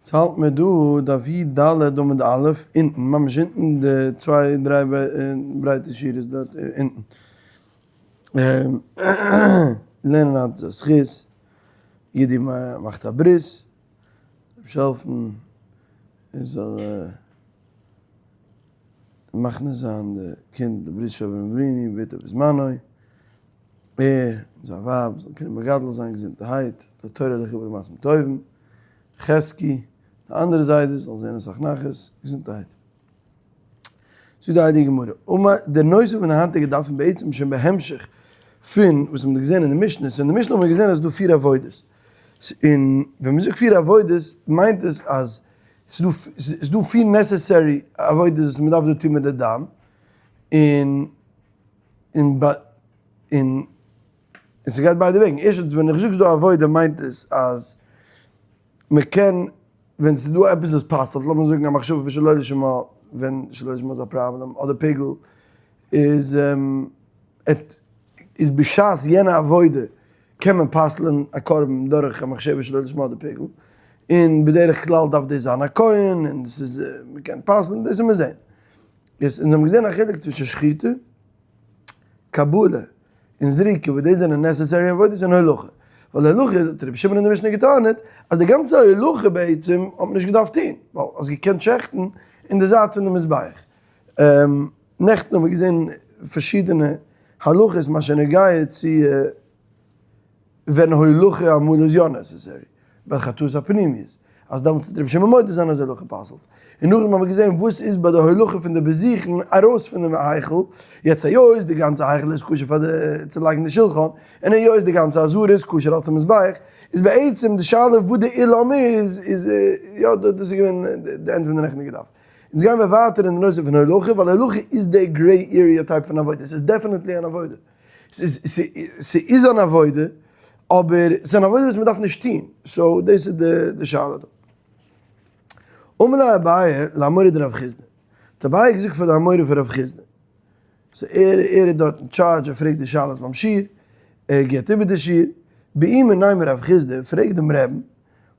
יעצט האלט מיר דא דף י ד עמוד א', אונטן, ממש אונטן, די צוויי דריי ברייטע שורות דארט אונטן. לערנען היינט איז א זכות, יודי מאכט א ברית, אייבערשטער העלפן ער זאל מכניס זיין די קינד לברית שאברהם אבינו בעתו ובזמנו, ער און זיין ווייב זאלן קענען מגדל זיין געזונטערהייט, לתורה ולחופה ולמעשים טובים, חזקי, די אנדערע זיידעס זאלן זען אסאך נחת, געזונטערהייט. זאגט די הייליגע גמרא, אמר, דער נושא פון די היינטיגע דף איז בעצם שוין בהמשך פון וואס מ'האט געזען אין די משנה, so אין די משנה האט מען געזען אז ס'איז דא פיר עבודות, און ווען מ'זאגט פיר עבודות מיינט עס אז ס'איז דא פיר necessary עבודות וואס מ'דארף דא טון מיט די דם, און און און ס'גייט ביידע וועגן, ערשטנס ווען איך זאג ס'איז דא עבודה מיינט עס אז מ'קען ווען ס'איז דא עפעס וואס פסל'ט, לאמיר זאגן א מחשבה פון שלא לשמה, ווען שלא לשמה איז א פראבלעם, אדער פיגול, איז איז בשעת יענע עבודה קען מען פסל'ען א קרבן דורך א מחשבה שלא לשמה אדער פיגול, און בדרך כלל דארף דאס זיין א כהן, און דאס איז מ'קען פסל'ען, דאס וועט מען זען. יעצט אונז האבן געזען א חילוק צווישן שחיטה, קבלה, און זריקה וואס דאס זענען necessary עבודות און הולכה. ווייל הולכה האט רבי שמעון אין די משנה געטענה'ט אז די גאנצע הולכה בעצם האט מען נישט געדארפט טון, ווייל האסט געקענט שעכטן אין די זייט פון די מזבח. נעכטן האבן מיר געזען פארשידענע הלכות מה שנוגע צו ווען הולכה אמאל איז יא necessary, ביי חטאת הפנימית, אז דעמאלטס וועט רבי שמעון מודה זיין אז הולכה פסל'ט. און נאכדעם האבן מיר געזען וואס איז ביי די הולכה פון די בזיכין ארויס פונעם היכל, יעצט היות די גאנצע היכל איז כשר פאר די צו לייגן די שלחן, און היות די גאנצע עזרה איז כשר אלס א מזבח, איז בעצם די שאלה וואס די אולם איז, איז יא דאס איז געווען די ענד פון די נעכטיגע דף. אונז גייען מיר ווייטער אין די נושא פון הולכה, ווייל הולכה איז די gray area type פון עבודה, ס'איז definitely אן עבודה. ס'איז אן עבודה, אבער ס'איז אן עבודה וואס מ'דארף נישט טון. so דאס איז די שאלה דא. אמר ליה אביי לאמורא דרב חיסדא, האט אביי געזאגט פאר די אמורא פון רב חיסדא, so ער ער איז דארט אין טשארדזש, ער פרעגט די שאלות ביים שיעור, ער גיבט איבער די שיעור, בעי מיניה מרב חיסדא, פרעג דעם רעבן,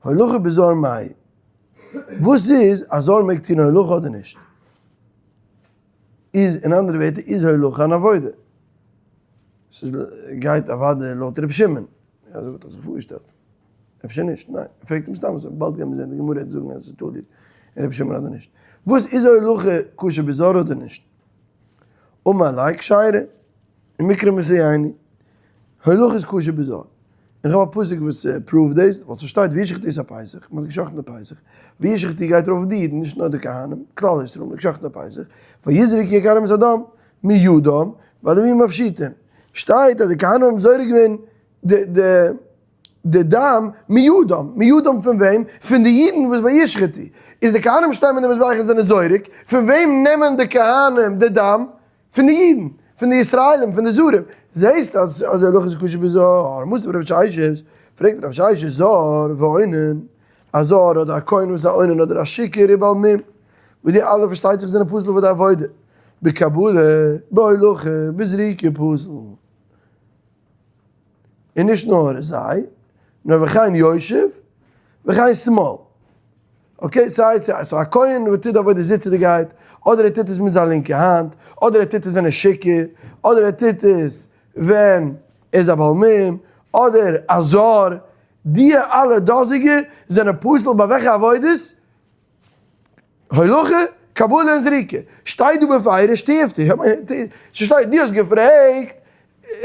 הולכה בזר מאי, וואס איז א זר מעג טון הולכה אדער נישט? איז אין אנדערע ווערטער איז הולכה אן עבודה? ס'איז גייט אוודאי לויט ר' שמעון, אזוי וואלט איך זיך פארגעשטעלט. אפשר נישט, ניין, ער פרעגט אים סתם אזוי, באלד גיימיר זען די גמרא וועט זאגן אז עס איז תלוי אין רבי שמעון אדער נישט. וואס איז הולכה כשר בזר אדער נישט? אמר ליה כשרה, ומקרא מסייעני, הולכה איז כשר בזר. און איך האב א פסוק וואס prove דאס, ווייל ס'שטייט וישחטו את הפסח, מ'האט געשחט'ן די פסח, וישחטו גייט ארויף אויף די אידן, נישט נאר די כהנים, כלל ישראל, מ'האט געשחט'ן די פסח, ויזרקו הכהנים את הדם מידם, והלווים מפשיטים. שטייט אז די כהנים האבן זורק געווען די די די דם מידם, מידם פון וועם? פון די אידן וואס וישחטו, איז די כהנים שטייען מיט די מזבח און זענען זורק, פון וועם נעמען די כהנים די דם? פון די אידן, פון די ישראלים, פון די זרים, זעהסט אז אז הולכה איז כשר בזר, מתיב רב ששת, פרעגט רב ששת זר ואונן, א זר אדער א כהן וואס איז א אונן אדער א שיכור ובעל מום, וואס די אלע פארשטייט זיך זענען פסול פאר די עבודה, בקבלה, בהולכה, בזריקה פסול. און נישט נאר זיי, נאר וכן יושב, וכן שמאל. okay, סיי צו so א כהן וואס טוט עבודה זיצעדיגעהייט, אדער ער טוט עס מיט זיין לינקע האנט, אדער ער טוט עס ווען ער איז שיכור, אדער ער טוט עס ווען ער איז א בעל מום, אדער א זר, די אלע דאזיגע זענען פסול ביי וועלכע עבודות? הולכה, קבלה און זריקה. שטייט דא בפירוש תיובתא. ס'שטייט, דו האסט געפרעגט,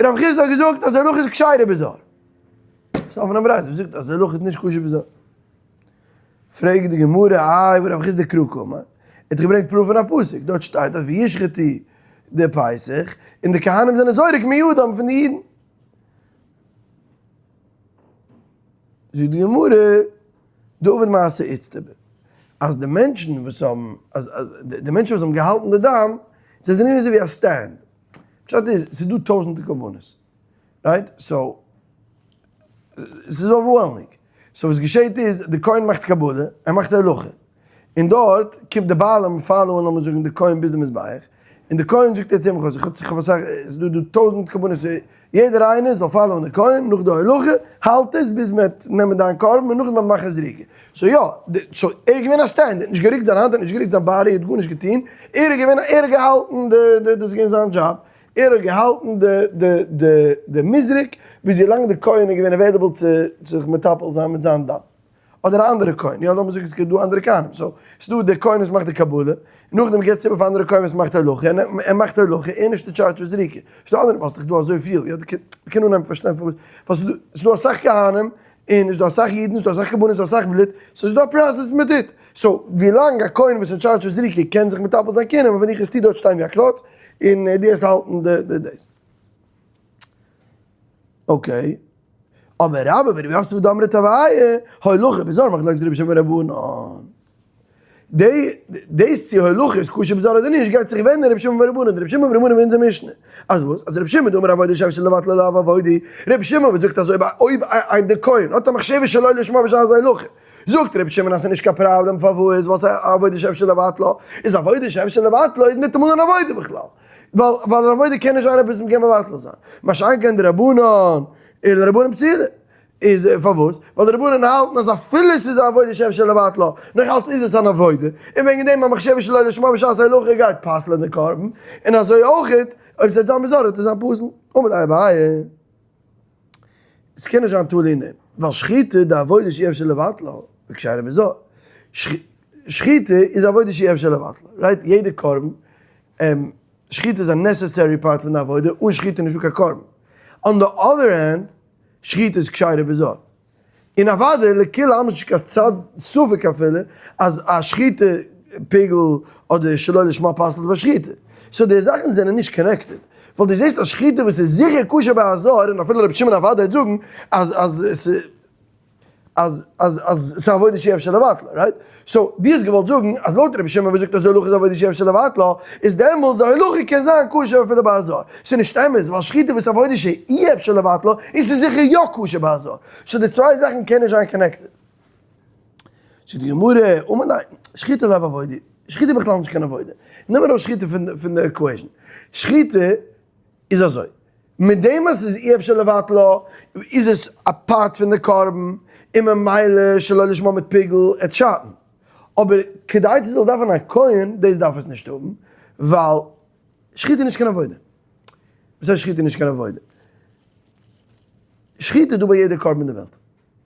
רב חיסדא האט געזאגט אז הולכה איז כשרה בזר. ס'איז פון א ברייתא וואס זאגט אז הולכה איז נישט כשר בזר. פרעגט די גמרא, איי ורב חיסדא קרא קאמר, ער האט געברענגט proof פון א פסוק, דארט שטייט אז וישחטו די פסח, און די כהנים זענען זורק מידם פון די אידן. זאגט די גמרא, דעביד מעשה איצטבא, אז די מענטשן וואס האבן, אז אז די מענטשן וואס האבן געהאלטן די דם, זיי זענען געווען אזוי ווי א stand. פשט איז, ס'איז דא טויזענטער קרבנות, right? so, ס'איז overwhelming. so וואס געשעט איז, די כהן מאכט קבלה, ער מאכט הולכה. און דארט קומט די בעלים follow ען לאמיר זאגן די כהן ביז די מזבח. און די כהן זאגט יעצט אים איך האב אסאך, עס איז דא דא טויזענט קרבנות, יעדער איינער זאל follow ען די כהן נאך די הולכה, האלט עס ביז מען וועט נעמען דיין קרבן און נאכדעם וועט מען מאכן זריקה. so יא, so ער איז געווען א stand, ער האט נישט גערוקט זיין האנט, ער האט נישט גערוקט זיין body, ער האט גארנישט געטון, ער איז געווען, ער האט געהאלטן די די דאס איז געווען זיין דזשאב, ער האט געהאלטן די די די די מזרק ביז ווי לאנג די כהן איז געווען available צו זיך מטפל זיין מיט זיין דם. אדער א אנדערע כהן, יא לאמיר זאגן עס איז דא אנדערע כהנים, so ס'איז דא דער כהן וואס מאכט די קבלה, נאכדעם געבט עס איבער פאר אנדערע כהן וואס מאכט הולכה, ער מאכט הולכה, ער איז נישט אין טשארדזש פאר זריקה, ס'איז דא אנדערע, ווייל ס'איז דאך דא אזויפיל, יא מ'קען אנהייבן פארשטיין פארוואס, ווייל ס'איז דא אסאך כהנים, און ס'איז דא אסאך אידן, ס'איז דא אסאך קרבנות, ס'איז דא אסאך בלוט, ס'איז דא א process מען טוט, so ווילאנג א כהן וואס איז אין טשארדזש פאר זריקה קען זיך מטפל זיין קען ער, ווען איך עס טו דארט שטיין ווי א קלאץ, און דו העסט האלטן די דאס. okay. אבער רבה ורב יוסף דאמרי תרוייהו, הולכה בזר מחלוקת רבי שמעון ורבנן. די דאס צו הולכה איז כשר בזר אדער נישט גייט זיך ווענדן רבי שמעון ורבנן, רבי שמעון ורבנן ווי אונזער משנה. אז וואס? אז רבי שמעון דאמר עבודה שאפשר לבטלה לאו עבודה, רבי שמעון וואס זאגט אז אויב אויב די כהן האט א מחשבה שלא לשמה בשעת ההולכה, זאגט רבי שמעון אז ס'איז נישט קיין פראבלעם פארוואס ווייל ס'איז עבודה שאפשר לבטלה, איז עבודה שאפשר לבטלה איז ניטאמאל אן עבודה בכלל. ווייל ווייל עבודה קען נישט זיין עפעס מ'קען מבטל זיין. מה שאין כן די רבנן, און רבנן פסולה. איז פארוואס? ווייל די רבנן האלטן אז אפילו ס'איז א עבודה שאפשר לבטלה, נאך אלץ איז עס אן עבודה, און וועגן דעם א מחשבה שלא לשמה בשעת הולכה גייט פסל'ען די קרבן, און אזוי אויכעט אויב ס'וועט זיין בזר וועט עס זיין פסול. אמר ליה אביי, ס'קען נישט זיין תלוי אין דעם, ווייל שחיטה די עבודה שאי אפשר לבטלה, וכשרה בזר. שחיטה איז עבודה שאי אפשר לבטלה, right? יעדע קרבן שחיטה איז א necessary part פון די עבודה, אן שחיטה איז נישטא קיין קרבן. on the other hand, שחיטה איז כשרה בזר. און אוודאי לכולי עלמא איז נישט קיין צד ספק אפילו אז א שחיטה פיגול אדער שלא לשמה פסל'ט ביי שחיטה. so די זאכן זענען נישט connected. ווייל דו זעסט א שחיטה וואס איז זיכער כשר ביי א זר און אפילו רבי שמעון אוודאי וועט זאגן אז אז עס אז אז אז ס'איז עבודה שאי אפשר לבטלה, right? so דו האסט געוואלט זאגן אז לויט רבי שמעון וואס זאגט אז הולכה איז עבודה שאי אפשר לבטלה, איז דעמאלטס די הולכה קען זיין כשר אפילו ביי א זר. ס'איז נישט אמת, ווייל שחיטה וואס עבודה שאי אפשר לבטלה, איז ס'איז זיכער יא כשר ביי א זר. so די צוויי זאכן קען נישט זיין connected. זאגט די גמרא, אמר ליה, שחיטה לאו עבודה, שחיטה איז בכלל נישט קיין עבודה. נעם ארויס שחיטה פון די equation. שחיטה איז אזוי, מיט דעם אז ס'איז אי אפשר לבטלה, איז עס א part פון די קרבן, און ממילא שלא לשמה מיט פיגול עט שאטן. אבער כדי ס'זאל דארפן א כהן, דאס דארף עס נישט האבן, ווייל שחיטה איז נישט קיין עבודה. וואס הייסט שחיטה איז נישט קיין עבודה? שחיטה איז דא ביי יעדע קרבן אין די וועלט.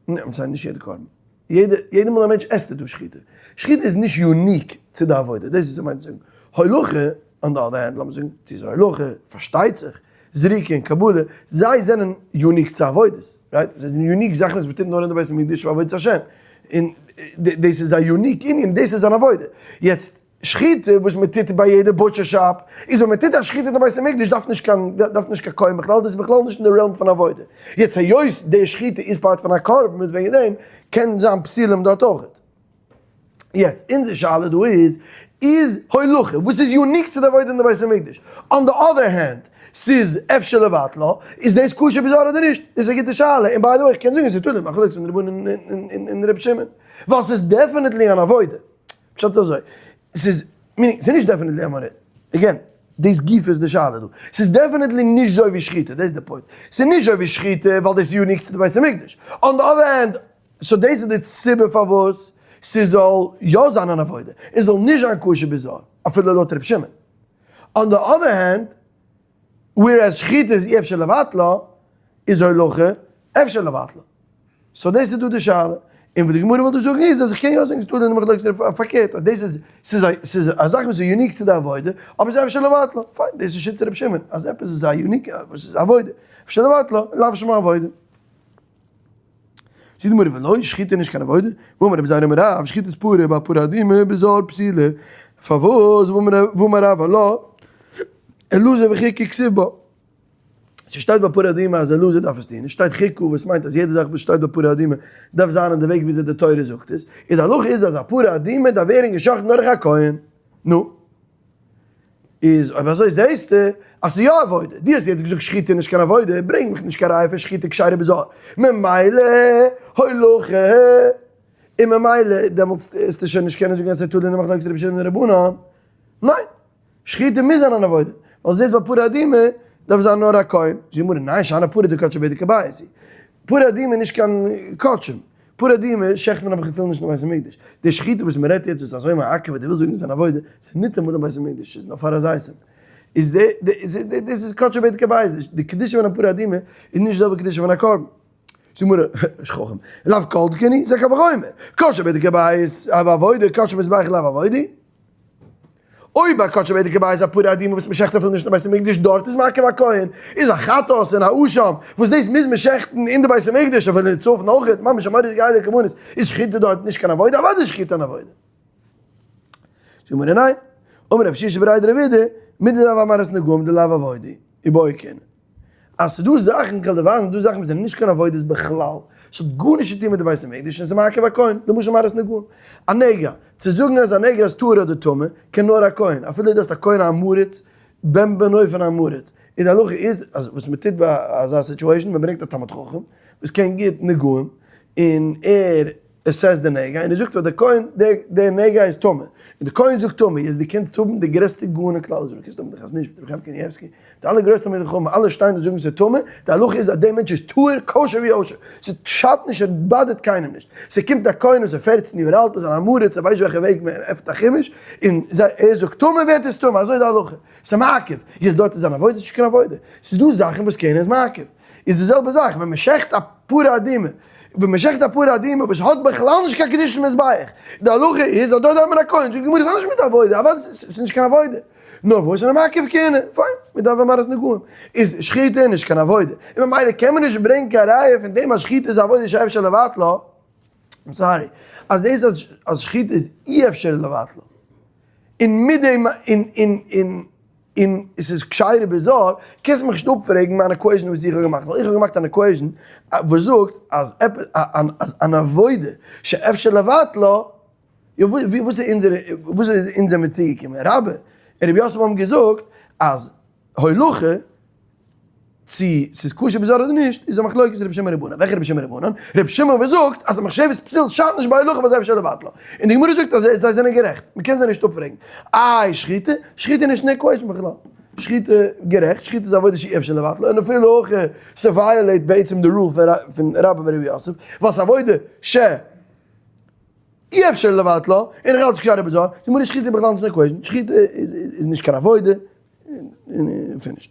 ניין, ס'איז נישט יעדע קרבן. יעדע, יעדע מאל א מענטש עסט איז דא שחיטה. שחיטה איז נישט unique צו די עבודה, דאס איז וואס ער מיינט צו זאגן. הולכה, on the other hand, לאמיר זאגן, צו איז הולכה, פארשטייט זיך, זריקה און קבלה, זיי זענען unique צו עבודות, right? זיי זענען unique זאכן וואס מ'טוט נאר אין די בית המקדש פאר עבודת השם. און דאס איז א unique ענין, דאס איז אן עבודה. יעצט, שחיטה וואס מען טוט ביי יעדע butcher shop, איז ווען מען טוט א שחיטה אין די בית המקדש דארף נישט קיין דארף נישט קיין כהן בכלל, דאס איז בכלל נישט אין די realm פון עבודה. יעצט היות די שחיטה איז part פון א קרבן איז וועגן דעם קען זיין פסולים דארט אויכעט. יעצט אונזער שאלה דא איז, איז הולכה וואס איז unique צו די עבודה אין די בית המקדש, on the other hand ס'איז אפשר לבטלה, איז דאס כשר בזר אדער נישט? דאס איז א גוטע שאלה, און by the way איך קען זאגן עס איז תלוי במחלוקת פון רבנן און ר' שמעון, ווייל ס'איז definitely אן עבודה. פשט איז אזוי, ס'איז, meaning, ס'איז נישט definitely א מראה. again, דאס גופא איז די שאלה דא. ס'איז definitely נישט אזוי ווי שחיטה, דאס איז די point. ס'איז נישט אזוי ווי שחיטה ווייל דאס איז unique צו די בית המקדש. on the other hand, so דאס איז די סיבה פארוואס ס'זאל יא זיין אן עבודה, און ס'זאל נישט זיין כשר בזר, אפילו לויט ר' שמעון. on the other hand, whereas שחיטה איז אי אפשר לבטלה, איז הולכה אפשר לבטלה. so דאס איז דא די שאלה. און וואס די גמרא וויל דא זאגן איז אז איך קען יא זאגן ס'דא די מחלוקת פארקערט אז דאס איז ס'איז א ס'איז א זאך וואס איז unique צו די עבודה אבער ס'איז אפשר לבטלה. פיין דאס איז שיטת רבי שמעון אז עפעס וואס איז א unique וואס איז עבודה אפשר לבטלה לאו שמה עבודה. זאגט די גמרא ולא שחיטה נישט קיין עבודה, והאמר רבי זירא אמר רב שחיטת פרה ביי פרה אדומה בזר פסולה, פארוואס והאמר רב הלה אלעזר וחוקה כתיב בה. ס'שטייט ביי פרה אדומה אז אלעזר דארף עס טון, עס שטייט חוקה וואס מיינט אז יעדע זאך וואס שטייט ביי פרה אדומה דארף זיין אין די וועג וויאזוי די תורה זאגט עס, און די הלכה איז אז א פרה אדומה דארף ווערן גע'שחט'ן דורך א כהן. נו. איז אויב אזוי זעהסטו אז ס'איז יא עבודה, דו האסט יעצט געזאגט שחיטה איז נישט קיין עבודה, ברענג מיך נישט קיין ראיה פון שחיטה כשרה בזר, ממילא הולכה, און ממילא דעמאלטס וועסטו שוין נישט קענען זאגן אז ס'איז תלוי אין די מחלוקת רבי שמעון און רבנן, ניין. שחיטה מוז זיין אן עבודה, ווייל זעסט ביי פרה אדומה דארף זיין נאר א כהן, זאגט די גמרא ניין שאני פרה דקדשי בדק הבית היא, פרה אדומה איז נישט קיין קדשים, פרה אדומה שעכט מען אבער אפילו נישט אין בית המקדש, די שחיטה וואס מען רעדט יעצט וואס איז אזוי מעכב וואס דו ווילסט זאגן איז אן עבודה, ס'איז ניטאמאל אין בית המקדש, ס'איז נאר פאר הזיתים, איז די די דאס איז קדשי בדק הבית, די קדושה פון א פרה אדומה איז נישט די זעלבע קדושה פון א קרבן. זאגט די גמרא, חכם, לאו כל דכן הוא, זה קל וחומר, קדשי בדק הבית, עבודה, קדשי מזבח לאו עבודה. אויב ביי קדשי בדק הבית א פרה אדומה וואס מ'שעכט אפילו נישט אין בית המקדש דארט איז מעכב א כהן, איז א חטאת און א אשם וואס דאס מוז מען שעכטן אין די בית המקדש אפילו אין צפון אויכעט, ממש א מורא'דיגע הייליגע קרבנות, איז שחיטה דארט נישט קיין עבודה? אוודאי איז שחיטה אן עבודה. זאגט די גמרא ניין, אמר רב שישא בריה דרב אידי, מידי דהוה אמרת נגעים דלאו עבודה, איבעיא כהונה. אז ס'דא זאכן, כ'וועל דיר ווייזן, ס'דא זאכן וואס זענען נישט קיין עבודות בכלל, ס'האט גארנישט צו טון מיט די בית המקדש און ס'איז מעכב א כהן, למשל מראות נגעים, א נגע, צו זאגן אז א נגע איז טהור אדער טמא, קען נאר א כהן, אפילו דו האסט א כהן עם הארץ, בן בנו פון עם הארץ, און די הלכה איז אז וואס מ'טוט ביי אזא situation, מ'ברענגט א תלמיד חכם וואס קען גוט נגעים, און ער. assess די נגע און ער זאגט פאר די כהן די נגע איז טמא און די כהן זאגט טמא יעצט די קענסט האבן די גרעסטע גאון אין כלל ישראל קענסט האבן די חזון איש רבי חיים קניבסקי די אלע גרויסע תלמידי חכמים אלע שטיין און זאגן ס'איז טמא די הלכה איז אז די מענטש איז טהור כשר ווי יושר ס'שאדט נישט ער באדערט קיינעם נישט ס'קומט א כהן וואס איז 14 יאר אלט איז אן עם הארץ ער ווייסט וועלכע וועג מען עפנט א חומש און ער זאגט טמא ווערט עס טמא אזוי איז די הלכה ס'איז מעכב יעצט דארט איז אן עבודה ס'נישט קיין עבודה ס'איז דא זאכן וואס קיינער איז מעכב. איז די זעלבע זאך ווען מען שעכט א פרה אדומה, ווען מען שעכט א פרה אדומה וואס האט בכלל נישט קיין קדושת מזבח, די הלכה איז אז דארט דארף מען א כהן, זאגט די גמרא ס'האט נישט מיט עבודה, אוודאי ס'איז נישט קיין עבודה, נאר וואס איז מעכב כהונה, פיין, מען דארף א מראות נגעים, איז שחיטה נישט קיין עבודה, און ממילא קען מען נישט ברענגען קיין ראיה פון דעם אז שחיטה איז עבודה שאפשר לבטלה, I'm sorry, אז דאס אז שחיטה איז אי אפשר לבטלה, און מיט דעם און און און. און עס איז כשרה בזר, קענסט מיך נישט אפפרעגן מיין equation וואס איך האב געמאכט, ווייל איך האב געמאכט אן equation וואס זאגט אז אז אן עבודה שאפשר לבטלה, יא וואס איז אונזער וואס איז אונז זעמיר צוגעקומען, רבה און רב יוסף האבן געזאגט אז הולכה צו ס'איז כשר בזר אדער נישט איז א מחלוקת רבי שמעון רבנן, וועלכע רבי שמעון רבנן? רבי שמעון וואס זאגט אז א מחשבת פסול שאדט נישט ביי הולכה ווייל אפשר לבטלה, און די גמרא זאגט אז זיי זענען גערעכט, מ'קען זיי נישט אפפרעגן. איי שחיטה? שחיטה איז נישט אין equation בכלל. שחיטה, גערעכט, שחיטה איז עבודה שאי אפשר לבטלה, און אפילו אויך ס' violate בעצם די rule פון רבה ורב יוסף, ווייל ס'איז עבודה ש. אי אפשר לבטלה, און איך האלט ס'כשר בזר, די גמרא שחיטה איז בכלל נישט אין equation, שחיטה איז נישט קיין עבודה, און finished.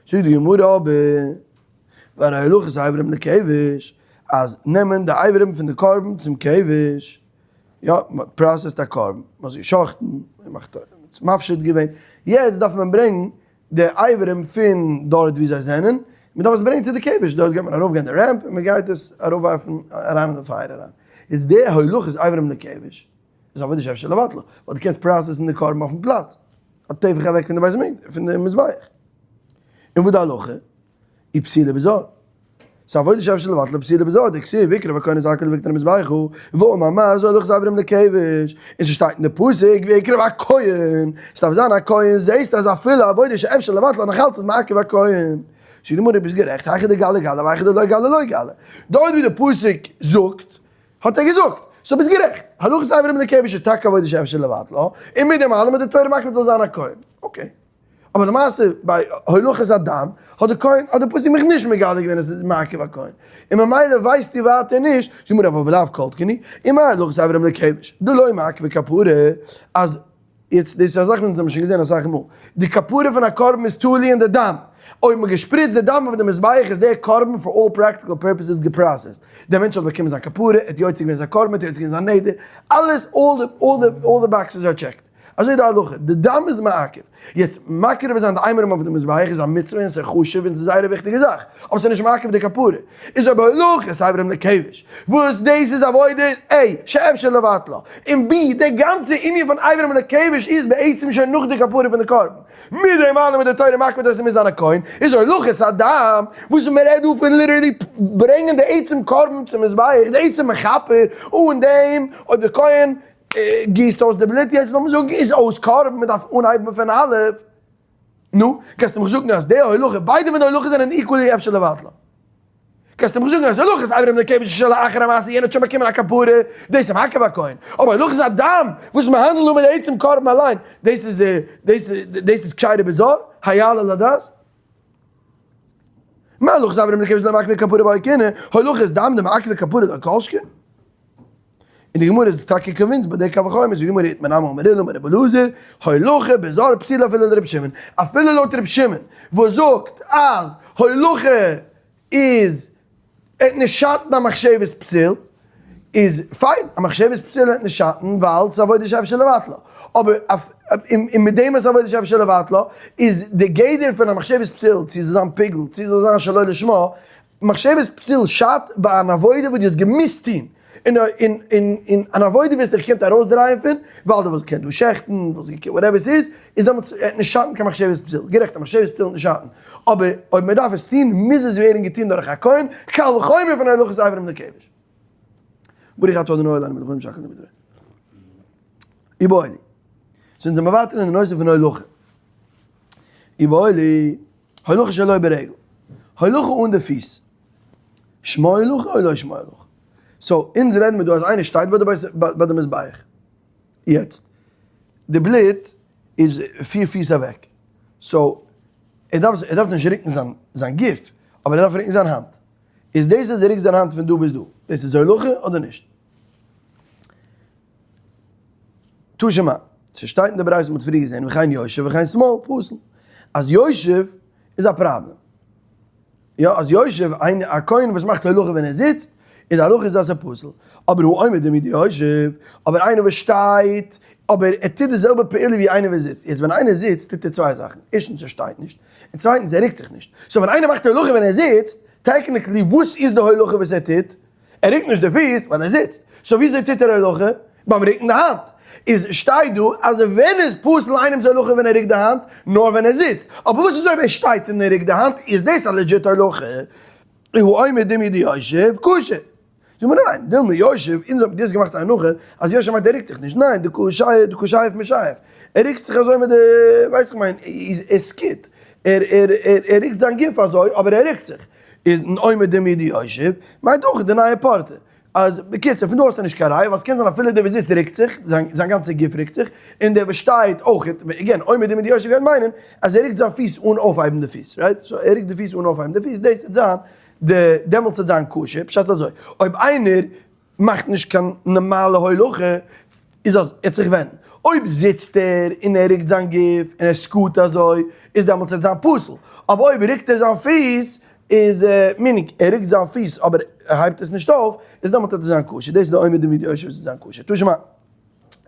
זאגט די גמרא אבער, והרי הולכת אברים לכבש, אז נעמען די אברים פון די קרבן צום כבש, יא, מען האט processed א קרבן, מען האט עס גע'שחט'ן, מען האט עס מפשיט געווען, יעצט דארף מען ברענגן די אברים פון דארט ווי זיי זענען, מען דארף עס ברענגען צו די כבש, דארט גייט מען ארויף גיין די ramp און מען גייט עס ארויף ווארפן אריין אין די פייער אריין, איז די הולכת אברים לכבש. איז עבודה שאפשר לבטלה, ווייל דו קענסט process ן די קרבן אויפן פלאץ, א טפח אוועק פון די בית המקדש, פון די מזבח. און וואס די הלכה? אי פסילה בזר. ס'איז עבודה שאפשר לבטלה פסילה בזר, דכתיב והקריב הכהן את הכל בקטן המזבח, ואמר מר זו הולכת אברים לכבש, און ס'שטייט אין די פסוק והקריב הכהן, ס'דארף זיין א כהן, זעהסט אז אפילו עבודה שאפשר לבטלה נאך אלץ איז מעכב א כהן. זאגט די גמרא ביסט גערעכט, היכא דגלי גלי והיכא דלא גלי לא גלי. דארט ווי די פסוק זאגט האט ער געזאגט, so ביסט גערעכט, הולכת אברים לכבש איז טאקע עבודה שאפשר לבטלה, און מיט דעם אלעם איז די תורה מקפיד זאל זיין א כהן. okay. אבער למעשה ביי הולכת הדם האט די כהן האט די פסוק מיך נישט מגלה געווען אז עס איז מעכב א כהן, און ממילא ווייסטו ווייטער נישט, זאגט מיר אבער ולאו כל דכן הוא, ומה הולכת אברים לכבש, דלא מעכבא כפרה, אז. יעצט דאס איז א זאך וואס אונז האבן שוין געזען אסאך מאל, די כפרה פון א קרבן איז תלוי אין די דם, אויב מ'האט געשפריצט די דם אויף די מזבח איז דער קרבן for all practical purposes גע processed, דער מענטש האט באקומען זיין כפרה, ער האט יוצא געווען זיין קרבן, ער האט יוצא געווען זיין נדר, אלעס all the boxes are checked, אזוי איז די הלכה, די דם איז מעכב, יעצט מקריב זיין די אימורים אויף די מזבח איז א מצוה און ס'איז חשוב און ס'איז זייער א וויכטיגע זאך, אבער ס'איז נישט מעכב די כפרה, איז אויב הולכת אברים לכבש, וואס דאס איז עבודה A שאפשר לבטלה, און B די גאנצע ענין פון אברים לכבש איז בעצם שוין נאך די כפרה פון די קרבן, מיט דעם אלעם איז די תורה מקפיד אז עס מוז זיין א כהן, איז הולכת הדם, וואס מען רעדט דא פון literally ברענגען די עצם קרבן צום מזבח, די עצם מכפר, אן דעם אויב די כהן גיסט אויס די בלוט יעצט לאמיר זאגן איז אויס קרבן, מען דארף אנהייבן פון א'. נו, קענסטו מיך זאגן אז די הולכה, ביידע פון די הולכות זענען equally אפשר לבטלה. קענסטו מיך זאגן אז הולכת אברים לכבש שלאחר המעשה יענער האט שוין באקומען א כפרה, דאס איז מעכב א כהן, אבער הולכת הדם וואס מען האנדלט דא מיט די עצם קרבן אליין, דאס איז דאס איז כשרה בזר, היעלה על הדעת? מה הולכת אברים לכבש לא מעכב כפרה ביי כהונה, הולכת דם דמעכב כפרה לא כל שכן. און די גמרא איז טאקע convinced ביי די קל וחומר, זאגט די גמרא איתמר נמי אמר עולא אמר רבי אלעזר, הולכה בזר פסולה אפילו לרבי שמעון, אפילו לויט רבי שמעון וואס זאגט אז הולכה איז עט נישט שאטן א מחשבת פסול, איז פיין, א מחשבת פסול עט נישט שאטן ווייל ס'איז עבודה שאפשר לבטלה, אבער און מיט דעם אז ס'איז עבודה שאפשר לבטלה איז די גדר פון א מחשבת פסול צו ס'זאל זיין פיגול צו ס'זאל זיין שלא לשמה, מחשבת פסול שאדט ביי אן עבודה וואס דו האסט געמוזט טון, און און און און אן עבודה וואס האסט דיך געקענט ארויסדרייען פון, ווייל דו וואלסט געקענט דא שעכטן, וואלסט געקענט whatever ס'איז, איז דעמאלטס וועט נישט שאטן קיין מחשבת פסול, גערעכט א מחשבת פסול וועט נישט שאטן, אבער אויב מען דארף עס טון מוז עס ווערן געטון דורך א כהן, קל וחומר פון הולכת אברים לכבש. ברוך אתה אדוני אלוהינו מלך העולם שהכל נהיה בדברו. איבעיא להו. סאו אונז זעמער ווייטער אין די נושא פון הולכה. איבעיא להו. הולכה שלא ברגל, הולכה אן די פיס, שמה הולכה או לא שמה הולכה? so אונז רעדן מיר דא אז איינער שטייט ביי די ביי די מזבח, יעצט די בלוט איז פיר פיס אוועק, so ער דארף ער דארף נישט רוקן זיין זיין גוף, אבער ער דארף רוקן זיין האנט, איז דאס אז ער רוקט זיין האנט פון דא ביז דא, דאס איז הולכה אדער נישט? תא שמע, ס'שטייט אין די ברייתא מ'האט פריער געזען וכן יושב וכן שמאל פסול, אז יושב איז א פראבלעם, יא אז יושב איין א כהן וואס מאכט הולכה ווען ער זיצט, איז די הלכה איז אז ס'איז פסול, אבער העומד דומיא דיושב, אבער איינער וואס שטייט, אבער ער טוט די זעלבע פעולה ווי איינער וואס זיצט, יעצט ווען איינער זיצט טוט ער צוויי זאכן, ערשטנס ער שטייט נישט, און צווייטנס ער רוקט זיך נישט, so ווען איינער מאכט הולכה ווען ער זיצט, technically וואס איז די הולכה וואס ער טוט? ער רוקט נישט די פיס ווייל ער זיצט, so וויאזוי טוט ער הולכה? ביים רוקן די האנט. איז שטייט דא אז ווען איז פסול איינעמס הולכה ווען ער רוקט די האנט? נאר ווען ער זיצט. אבער וואס איז אויב ער שטייט און ער רוקט די האנט? איז דאס א legit הולכה? הוא עומד דומיא דיושב כשר. זאג מיר ניין, דילמא יושב, אונז האבן דאס געמאכט א הנחה אז יושב מיינט ער רוקט זיך נישט, ניין, דקא שייף משייף, ער רוקט זיך אזוי מיט די, ווייס איך מיין, ער scoot, ער ער ער רוקט זיין גוף אזוי אבער ער רוקט זיך. איז עומד דומיא דיושב, מיינט אויך די נייע פארטע. אז בקיצור פון דא האסטו נישט קיין ראיה ווייל ס'קען זיין אפילו דער וואס זיצט רוקט זיך, זיין גאנצע גוף רוקט זיך, און דער וואס שטייט אויך, again עומד דומיא דיושב גייט מיינען אז ער רוקט זיין פיס אן אויפהייבן די פיס, right? so ער רוקט די פיס אן אויפהייבן די פיס, דאס וועט זיין די, דעמאלטס וועט זיין כשר, פשט אזוי, אויב איינער מאכט נישט קיין נארמאלע הולכה, איז אז ער וועט זיך ווענדן. אויב זיצט ער און ער רוקט זיין גוף און ער scoot אזוי, איז דעמאלטס וועט זיין פסול. אבער אויב רוקט ער זיין פיס, איז meaning ער רוקט זיין פיס אבער ער הייבט עס נישט אויף, איז דעמאלט וועט עס זיין כשר. דאס איז די עומד דומיא דיושב וועט זיין כשר. תא שמע.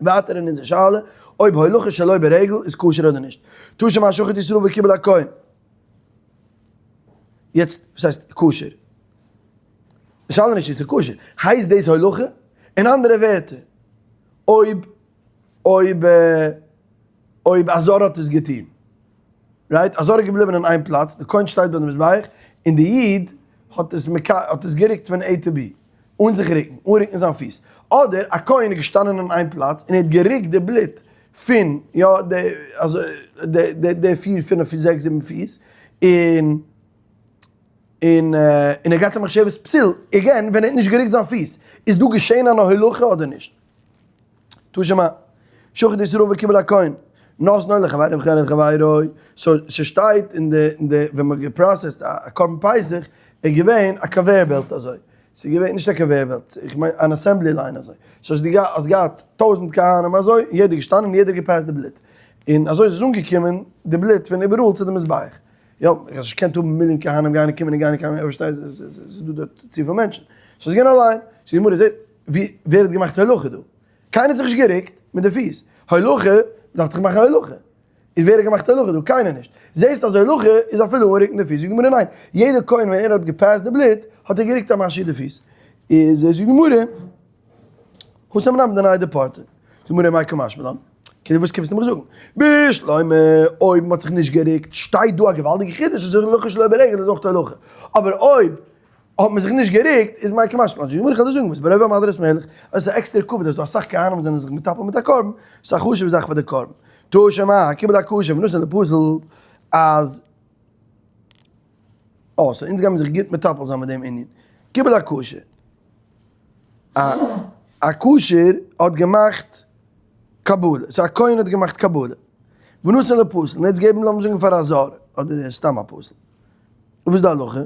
ווייטער אין אונזער שאלה, אויב הולכה שלא ברגל איז כשר אדער נישט. תא שמע שחט ישראל וקיבל הכהן. יעצט, וואס הייסט כשר? די שאלה איז נישט צו ס'איז כשר, הייסט דאס הולכה? אין אנדערע ווערטער, אויב אויב אויב א זר האט עס געטון, right? א זר איז געבליבען אין איין פלאץ, די כהן שטייט ביי די מזבח, און די איד האט עס האט עס גערוקט פון A to B, אן זיך רוקן, אן רוקן זיין פיס, אדער א כהן איז געשטאנען אין איין פלאץ און ער האט גערוקט די בלוט פון יא די אזוי די די די פיר פינף זעקס זיבן פיס, און. און און ער גייט א מחשבת פסול, again ווען ער האט נישט גערוקט זיין פיס, איז דא געשען אן הולכה אדער נישט? תא שמע, שחט ישראל וקיבל הכהן, נותנו לחבירו וכן לחבירו, so ס'שטייט אין די אין די ווען מ'האט גע process ט א קרבן פסח איז געווען א conveyor belt אזוי, ס'איז געווען נישט א conveyor belt, איך מיין אן assembly line אזוי, so האסט געהאט טויזענט כהנים אזוי, און יעדער געשטאנען און יעדער גע pass ט די בלוט, און אזוי איז עס אנגעקומען די בלוט פון איבעראל צו די מזבח. יא, איך האב נישט געקענט האבן מיליאן כהנים גיין און קומען און גיין און קומען, פארשטייסט, עס איז דא דארט צופיל מענטשן. so ס'איז געווען א line. so די גמרא זעט, ווי, ווער האט געמאכט הולכה דא? קיינער האט זיך נישט גערוקט מיט די פיס. הולכה, מ'דארף דאך מאכן הולכה. און ווער האט געמאכט הולכה דא? קיינער נישט. זעסט אז הולכה איז אפילו אן רוקן די פיס. זאגט די גמרא ניין. יעדער כהן ווען ער האט גע pass ט די בלוט, האט ער גערוקט א משהו די פיס. איז זאגט די גמרא, התם נמי דניידו פורתא. זאגט די גמרא מאי קא משמע לן? כאילו וואס קומסטו מיך זאגן? בשלמא אויב מ'האט זיך נישט גערוקט שטייט דא א געוואלדיגע חידוש אז הולכה שלא ברגל איז אויך הולכה, אבער אויב האט מען זיך נישט גערוקט איז מאי קא משמע לן? זאגט די גמרא איך וועל דיר זאגן וואס ברוב עם הדרת מלך אז עס איז א עקסטערע כבוד אז דא אסאך כהנים וואס זענען זיך מטפל מיט א קרבן, ס'איז א חשוב'ע זאך פאר די קרבן. תא שמע, קיבל הכשר ונתן לפסול אז. אה, so אונז גיימיר זיך גוט מטפל זיין מיט דעם ענין. קיבל הכשר. א א כשר האט געמאכט קבלה. so א כהן האט געמאכט קבלה. ונתן לפסול. און יעצט געבן לאמיר זאגן פאר א זר, אדער סתם א פסול. וואס איז די הלכה?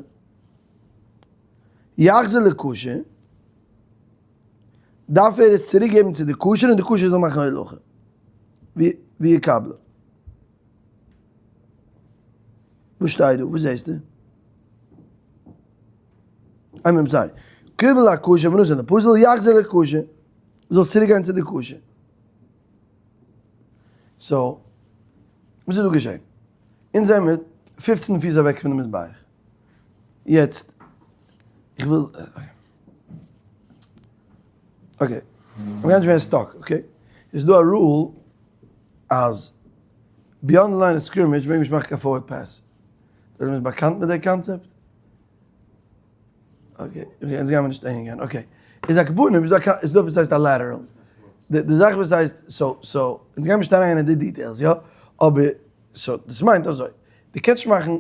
יחזיר לכשר. דארף ער עס צוריק געבן צו די כשר און די כשר זאל מאכן הולכה. ויקבלה. וואס שטייט דא? וואס זעסטו? I'm sorry. קיבל הכשר ונתן לפסול יחזיר לכשר. זאל צוריק גיין צו די כשר. so, וואס איז דא געשען? אונז זעמיר 15 פיס אוועק פון די מזבח. יעצט, איך וויל, okay, מ'גייט נישט ווערן stuck, okay? איז דא א rule אז beyond line of scrimmage מעג מען נישט מאכן קיין forward pass. דער עולם איז באקאנט מיט די קאנצעפט? okay, יעצט גיימיר נישט אהין גיין, okay. איז א קבנ, איז דא איז דא עפעס הייסט א lateral. די זאך וואס הייסט, so, so, אונז גיימיר נישט אריין אין די details, יא? אבער, so, דאס מיינט אזוי, דו קענסט נישט מאכן,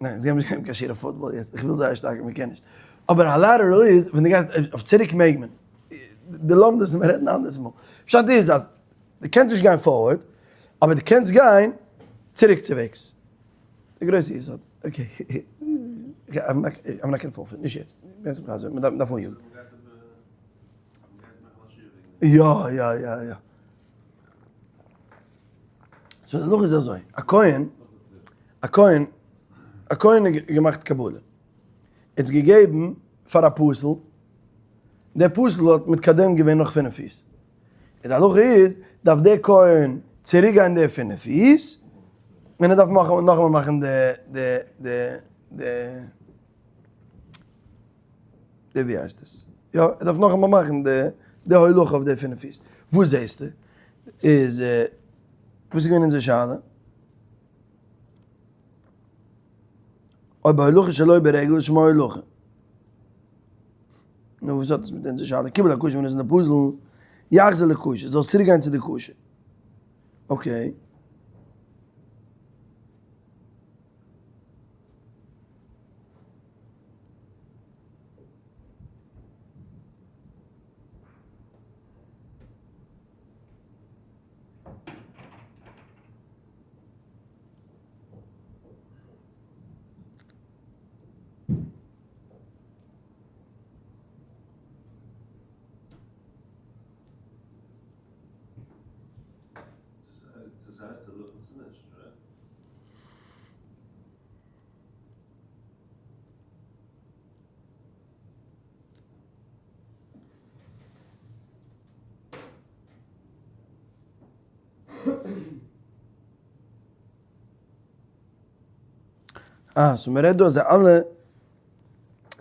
ניין, אונז גיימיר נישט געבן קיין שיעור אויף פוטבאל יעצט, איך וויל זייער שטארק אבער מ'קען נישט. אבער א lateral איז, ווען דו גייסט אויף צוריק מעג מען. די לומדות מיר רעדן אנדערס מאל. פשט איז אז דו קענסט נישט גיין forward, אבער דו קענסט גיין צוריק צוועגס. די גרויסע יסוד. okay. I'm not gonna fall for it, נישט יעצט. מען דארף אניאגן. יא יא יא יא. so די הלכה איז אזוי, א כהן, א כהן, א כהן האט געמאכט קבלה. ער האט עס געגעבן פאר א פסול, דער פסול האט מתקדם געווען נאך פינף פיס. און די הלכה איז, דארף דער כהן צוריק גיין די פינף פיס, און ער דארף נאכאמאל מאכן די די די די די ווי הייסט עס? יא, ער דארף נאכאמאל מאכן די די הולכה אויף די פינף פיס. וואס זעסטו? איז וואס איז געווען אונזער שאלה? אויב הולכה שלא ברגל שמה הולכה. נו וואס האט עס מיט אונזער שאלה? קיבל הכשר ונתן לפסול, יחזיר לכשר, זאל צוריק גיין צו די כשר. okay. דאס הייסט ער לויפט צו נישט, right? אה, so מ'רעדט דא אז זיי אלע,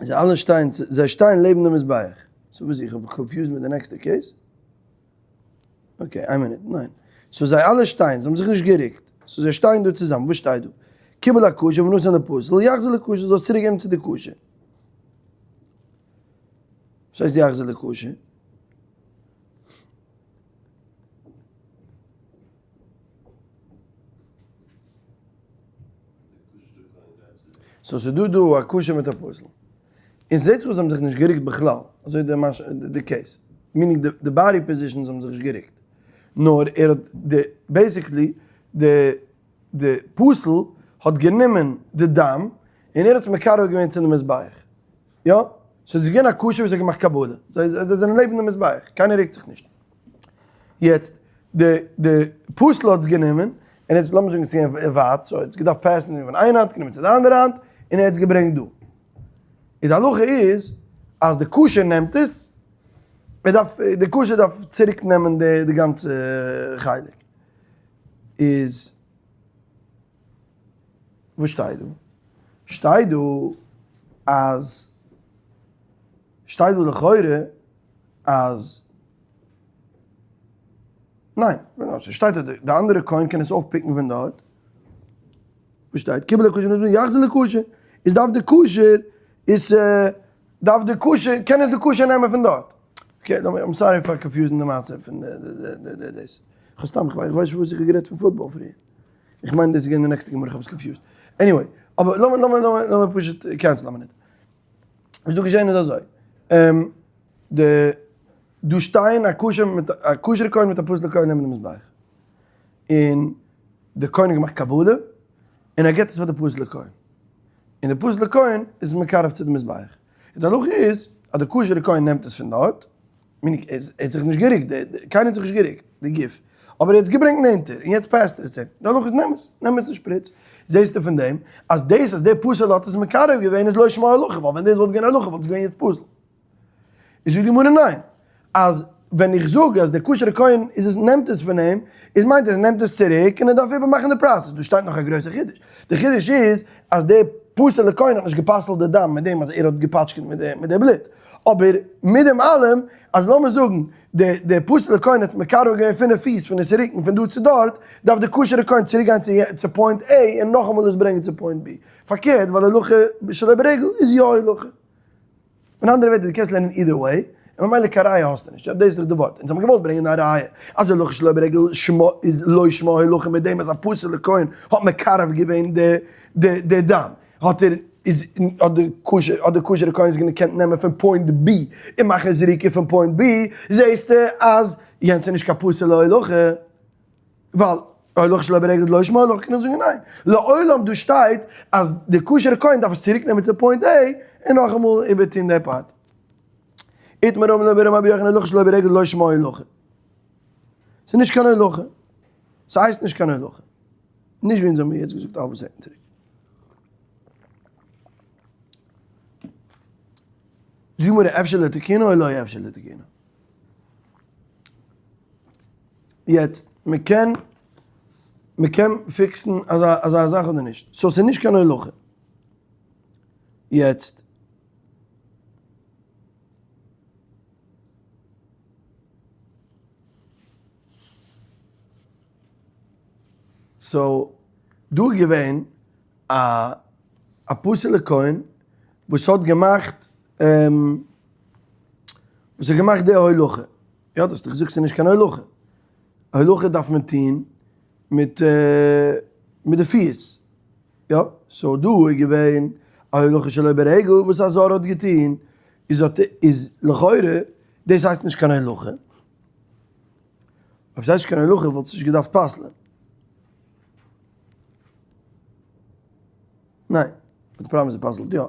זיי אלע שטייען, זיי שטייען לעבן די מזבח. so וואס איך האב confused מיט די נעקסטע case? okay, איין מינוט, ניין. so זיי אלע שטייען, זיי האבן זיך נישט גערוקט. so זיי שטייען דא צוזאמען, וואס שטייט דא? קיבל הכשר ונתן לפסול, יחזיר לכשר, זאל צוריק געבן צו די כשר. וואס הייסט יחזיר לכשר? so ס'איז דא דא א כשר מיט א פסול. און זעהט זיך אויס זיי האבן זיך נישט גערוקט בכלל, אזוי די מש די case. meaning די body positions האבן זיך נישט גערוקט. נאר ער האט די basically די די פסול האט גענומען די דם און ער האט עס מקרב געווען צו די מזבח. יא? so ס'איז געווען א כשר וואס האט געמאכט קבלה. זיי זענען לעבן די מזבח, קיינער רוקט זיך נישט. יעצט, די די פסול האט עס גענומען, און יעצט לאמיר זאגן עס איז געווען ווייט, so ער האט עס געדארפט pass ן פון איין האנט, גענומען צו די אנדערע האנט, און ער האט עס געברענגט דא. איז די הלכה איז, אז די כשר נעמט עס, ער דארף, די כשר דארף צוריק נעמען די די גאנצע חלק. איז, וואס שטייט דא? שטייט דא אז, שטייט דא לכאורה אז ניין, שטייט אז די אנדערע כהן קען עס אויפ pick ן פון דארט, וואס שטייט? קיבל הכשר יחזיר לכשר, איז דארף די כשר איז דארף די כשר קען עס די כשר נעמען פון דארט. okay, I'm sorry פאר confuse ן די מצב פון די דאס. כ'האב סתם, כ'ווייס נישט פארוואס איך האב גערעדט פון פוטבאל פריער. איך מיין דאס איז געווען די נעקסטע גמרא, כ'האב עס confused. anyway, אבער לאמיר לאמיר לאמיר לאמיר פשוט cancel ן א מינוט. וואס דא געשען איז אזוי, די דא שטייען א כשר מיט א כשר'ע כהן מיט א פסול'ע כהן נעבן די מזבח, און די כהן האט געמאכט קבלה, און ער געבט עס פאר די פסול'ע כהן, און די פסול'ע כהן איז מקרב צו די מזבח, און די הלכה איז אז די כשר'ע כהן נעמט עס פון דארט, meaning ער האט זיך נישט גערוקט, קיינער האט זיך נישט גערוקט, די גוף, אבער ער האט עס געברענגט נענטער, און יעצט pass ט ער עס אים, די הלכה איז נעם עס, נעם עס און שפריץ, זעסטו פון דעם אז דאס אז דער פסול האט עס מקרב געווען איז לא שמה הולכה, ווייל ווען דאס וואלט געווען הולכה וואלט עס געווען יעצט פסול. איז זאגט די גמרא ניין, אז ווען איך זאג אז דער כשר'ע כהן איז עס נעמט עס פון אים, איז מיינט עס נעמט עס צוריק און ער דארף איבערמאכן די process, דא שטייט נאך א גרויסע חידוש, די חידוש איז אז דער פסול'ע כהן האט נישט גע'פסל'ט די דם מיט דעם אז ער האט געפאטשקעט מיט די בלוט, אבער מיט דעם אלעם אז לאמיר זאגן די די פסול'ע כהן האט מקרב געווען פינף פיס פון די צוריקן פון דא צו דארט, דארף די כשר'ע כהן צוריק גיין צו צו point A און נאכאמאל עס ברענגען צו point B. פארקערט ווייל הולכה שלא ברגל איז יא הולכה. אין אנדערע ווערטער דו קענסט לערנען either way, און ממילא קיין ראיה האסטו נישט. יא דאס איז דאך די ווארט. אונז האבן געוואלט ברענגען א ראיה אז הולכה שלא ברגל שמה איז לא שמה הולכה מיט דעם אז א פסול'ע כהן האט מקרב געווען די די די דם. האט ער איז האט די כשר האט די כשר'ע כהן עס געקענט נעמען פון point B און מאכן זריקה פון point B, זעהסטו אז יענץ איז נישט קיין פסול'ע הולכה, ווייל הולכה שלא ברגל לא שמה הולכה קען איך זאגן ניין, לעולם דא שטייט אז די כשר'ע כהן דארף עס צוריק נעמען צו point A און נאכאמאל איבערטוהן די part. איתמר אמר רבי רבי יוחנן הולכה שלא ברגל לא שמה הולכה. ס'איז נישט קיין הולכה. ס'הייסט נישט קיין הולכה. נישט ווי אונז האבן יעצט געזאגט א האלבע second צוריק. זאגט די גמרא אפשר לתקונו או לא אפשר לתקונו. יעצט מען קען מען קען fix ן אזא אזא זאך אדער נישט? so ס'איז נישט קיין הולכה. יעצט. so דא איז געווען א א פסול'ע כהן וואס האט געמאכט וואס האט געמאכט די הולכה, יא דו האסט דאך געזאגט ס'איז נישט קיין הולכה, הולכה דארף מען טוהן מיט מיט די פיס, יא, so דא איז געווען א הולכה שלא ברגל וואס א זר האט געטוהן, איז האט איז לכאורה דאס הייסט נישט קיין הולכה. אויב ס'הייסט נישט קיין הולכה וואלט עס נישט געדארפט פסל'ען. ניין, די פראבלעם איז ס'פסל'ט יא.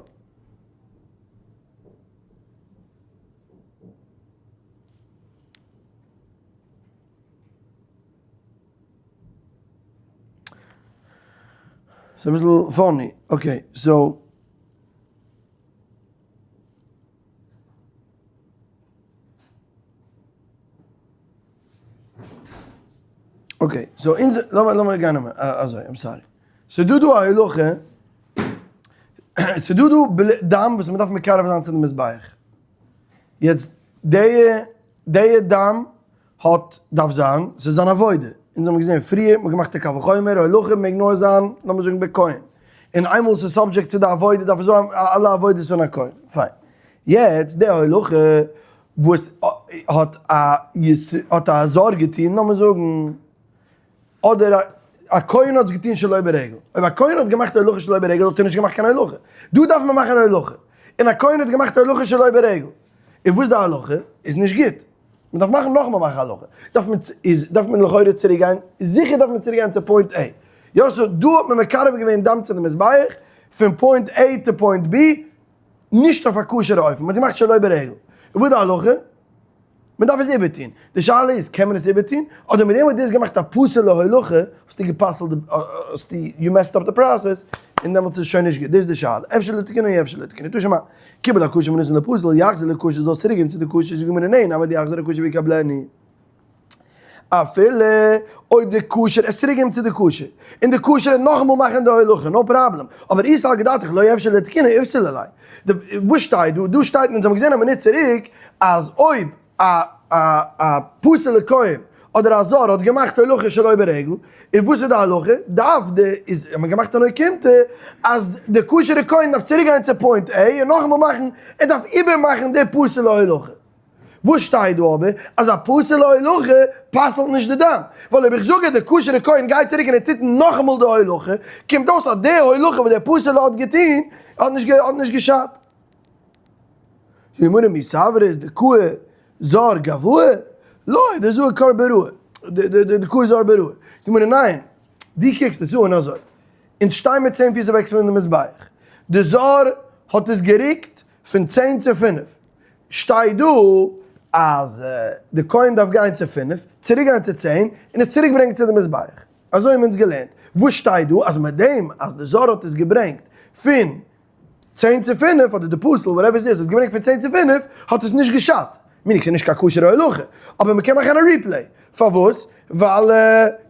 ס'איז אביסל funny, okay, so. Okay, so אונז, לאמיר לאמיר גיין אזוי, I'm sorry. ס'דא דא א הולכה, ס'דא דא דם וואס מ'דארף מקרב זיין צו די מזבח. יעצט די די דם האט דארף זיין, ס'איז אן עבודה. אונז האבן געזען פריער, מ'האט געמאכט א קל וחומר, הולכה מעג נאר זיין, לאמיר זאגן בכהן. און איינמאל ס'איז subject צו די עבודה דארף עס האבן אלע עבודות פון א כהן. פיין. יעצט די הולכה וואס האט א האט א זר געטון, לאמיר זאגן, אדער א כהן האט עס געטון שלא ברגל. אויב א כהן האט געמאכט הולכה שלא ברגל האט ער נישט געמאכט קיין הולכה. דא דארף מען מאכן הולכה. און א כהן האט געמאכט הולכה שלא ברגל. און וואס איז די הלכה? איז נישט גוט. מען דארף מאכן נאכאמאל מאכן הולכה. דארף מען איז דארף מען לכאורה צוריק גיין, זיכער דארף מען צוריק גיין צו point A. יא so דא האט מען מקרב געווען דם צו די מזבח, פון point A צו point B, נישט אויף א כשר'ע אופן, מען האט געמאכט שלא ברגל. און וואס איז די הלכה? מען דארף עס איבערטון. די שאלה איז, קען מען עס איבערטון? אדער מיט דעם וואס דו האסט געמאכט א פסול'ע הולכה, האסטו גע'פסל'ט די, האסטו, you messed up די process, און דעמאלטס איז עס שוין נישט גוט. דאס איז די שאלה. אפשר לתקונו אי אפשר לתקונו. תא שמע, קיבל הכשר ונתן לפסול, יחזיר לכשר זאל עס צוריקגעבן צו די כשר, זאגט די גמרא ניין, אבל יחזיר הכשר ויקבלנו. אפילו אויב די כשר עס צוריקגעבן צו די כשר, און די כשר וועט נאכאמאל מאכן די הולכה, no problem, אבער אי סלקא דעתך לא אפשר לתקונו איפסלא ליה. וואס שטייט דא? דא שטייט, אונז האבן געזען א מינוט צוריק, אז אויב א א א פסול'ע כהן אדער א זר האט געמאכט הולכה שלא ברגל, און וואס איז די הלכה? דארף די, איז האט מען געמאכט אן אוקימתא אז די כשר'ע כהן דארף צוריק גיין צו point A און נאכאמאל מאכן, ער דארף איבערמאכן די פסול'ע הולכה. וואס שטייט דא אבער? אז א פסול'ע הולכה פסל'ט נישט די דם. ווייל אויב איך זאג אז דער כשר'ע כהן גייט צוריק און ער טוט נאכאמאל די הולכה, קומט אויס אז די הולכה וואס דער פסול'ע האט געטון האט נישט האט נישט געשאדט. זאגט די גמרא מי סברת דקאי זר גואי? לא, דזעא קר בראי, דקאי זר בראי. זאגט די גמרא ניין, דו קוקסט עס אן אזוי. אונז שטיי מיר 10 פיס אוועק פון די מזבח. די זר האט עס גערוקט פון 10 צו 5. שטייט דא אז די כהן דארף גיין צו 5, צוריק גיין צו 10, און עס צוריק ברענגען צו די מזבח. אזוי האבן אונז געלערנט. וואס שטייט דא? אז מיט דעם אז די זר האט עס געברענגט פון 10 צו 5, אדער די פסול, whatever עס איז, האט געברענגט פון 10 צו 5, האט עס נישט געשאדט. meaning ס'איז נישט קיין כשר'ע הולכה. אבער מ'קען מאכן א replay. פארוואס? ווייל,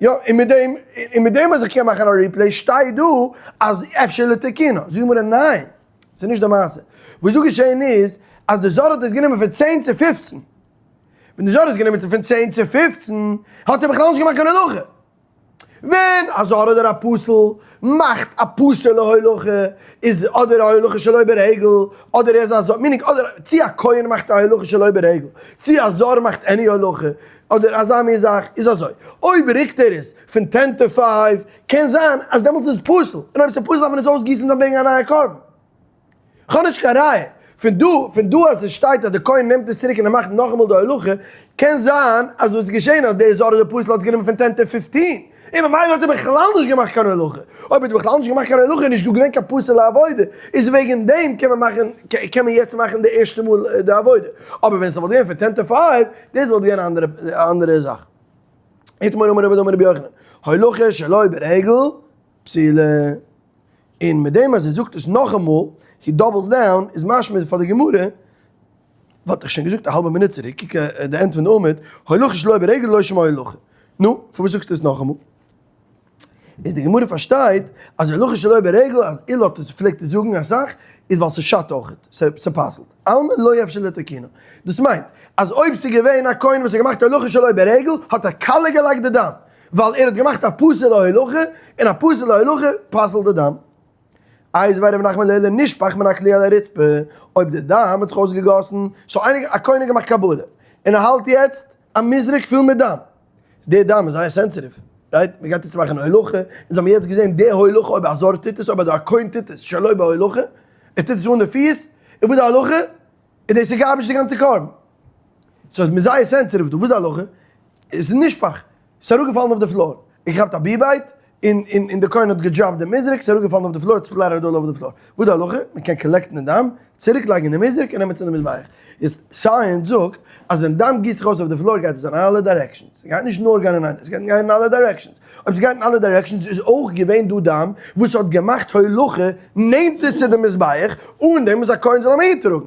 יא, און מיט דעם, און מיט דעם אז איך קען מאכן א replay, שטייט דא אז אפשר לתקונו. זאגט די גמרא, ניין, ס'איז נישט די מעשה. וואס דא געשען איז, אז די זר האט עס גענומען פון 10 צו 15. ווען די זר האט עס גענומען פון 10 צו 15, האט ער בכלל נישט געמאכט קיין הולכה. ווען א זר אדער א פסול מאכט א פסול'ע הולכה, איז אדער א הולכה שלא ברגל, אדער ער איז א זר, meaning אדער צי א כהן מאכט א הולכה שלא ברגל, צי א זר מאכט any הולכה, אדער אזא מין זאך, איז אזוי, אויב רוקט ער עס פון 10 to 5, קען זיין אז דעמאלטס איז עס פסול, און אויב ס'איז פסול דארף מען עס אויסגיסן און ברענגען א נייע קרבן. כ'האב נישט קיין ראיה. פון דא, פון דא אז עס שטייט אז די כהן נעמט עס צוריק און ער מאכט נאכאמאל די הולכה, קען זיין אז וואס איז געשען אז דער זר אדער פסול האט עס גענומען פון 10 to 15, און ממילא האט ער בכלל נישט געמאכט קיין הולכה. אויב האט ער בכלל נישט געמאכט קיין הולכה איז נישט דא געווען קיין פסול'ע עבודה, איז וועגן דעם קען מען מאכן, קען מען יעצט מאכן די ערשטע מאל די עבודה. אבער ווען ס'וואלט געווען פון 10 to 5, דאס וואלט געווען א אנדערע זאך. איתמר אמר רבי אמר רבי יוחנן, הולכה שלא ברגל פסולה. און מיט דעם אז ער זאגט עס נאכאמאל, he doubles down, איז משמע פאר די גמרא, וואלט איך שוין געזאגט א האלבע מינוט צוריק, קוק די end פון די עמוד, הולכה שלא ברגל לא שמה הולכה. נו, פארוואס זאגסטו עס נאכאמאל? איז די גמרא פארשטייט אז הולכה שלא ברגל, אז עולא האט עס פלעגט עס זאגן אסאך, איז ווייל ס'שאדט אויכעט, ס'פסל'ט. אלמא לא אפשר לתקונו. דאס מיינט, אז אויב ס'איז געווען א כהן וואס האט געמאכט הולכה שלא ברגל, האט ער קאלע געלייגט די דם. ווייל ער האט געמאכט א פסול'ע הולכה, און א פסול'ע הולכה פסל'ט די דם. איתיביה רב נחמן לעולא נשפך מן הכלי על הרצפה, אויב די דם האט זיך אויסגעגאסן, so איינער א כהן האט געמאכט קבלה, און ער האלט יעצט א מזרק פול מיט דם, די דם איז זייער sensitive, right? מען גייט יעצט מאכן הולכה, אונז האבן יעצט געזען די הולכה אויב א זר טוט עס, אויב א כהן טוט עס שלא בהולכה, ער טוט עס אן די פיס, און וואס די הלכה? איז דאס איז garbage די גאנצע קרבן. so מ'איז זייער sensitive דא, וואס איז די הלכה? עס איז נשפך, עס איז אראפגעפאלן אויף די floor, איך געכאפט א bee bite, און און און די כהן האט געדראפט די מזרק, עס איז אראפגעפאלן אויף די floor, splattered all over the floor. וואס איז די הלכה? מען קען collect ן די דם, צוריק לייגן אין די מזרק און נעמען צו די מזבח. איז science זאגט אז ווען דם גיסט זיך אויס אויף די floor גייט עס אין אלע directions, עס גייט נישט נאר גיין אין איין, עס גייט גיין אין אלע directions. אויב עס גייט אין אלע directions איז אויך געווען דא דם וואס האט געמאכט הולכה נענטער צו די מזבח אן דעם וואס א כהן זאל אים אהינטראגן.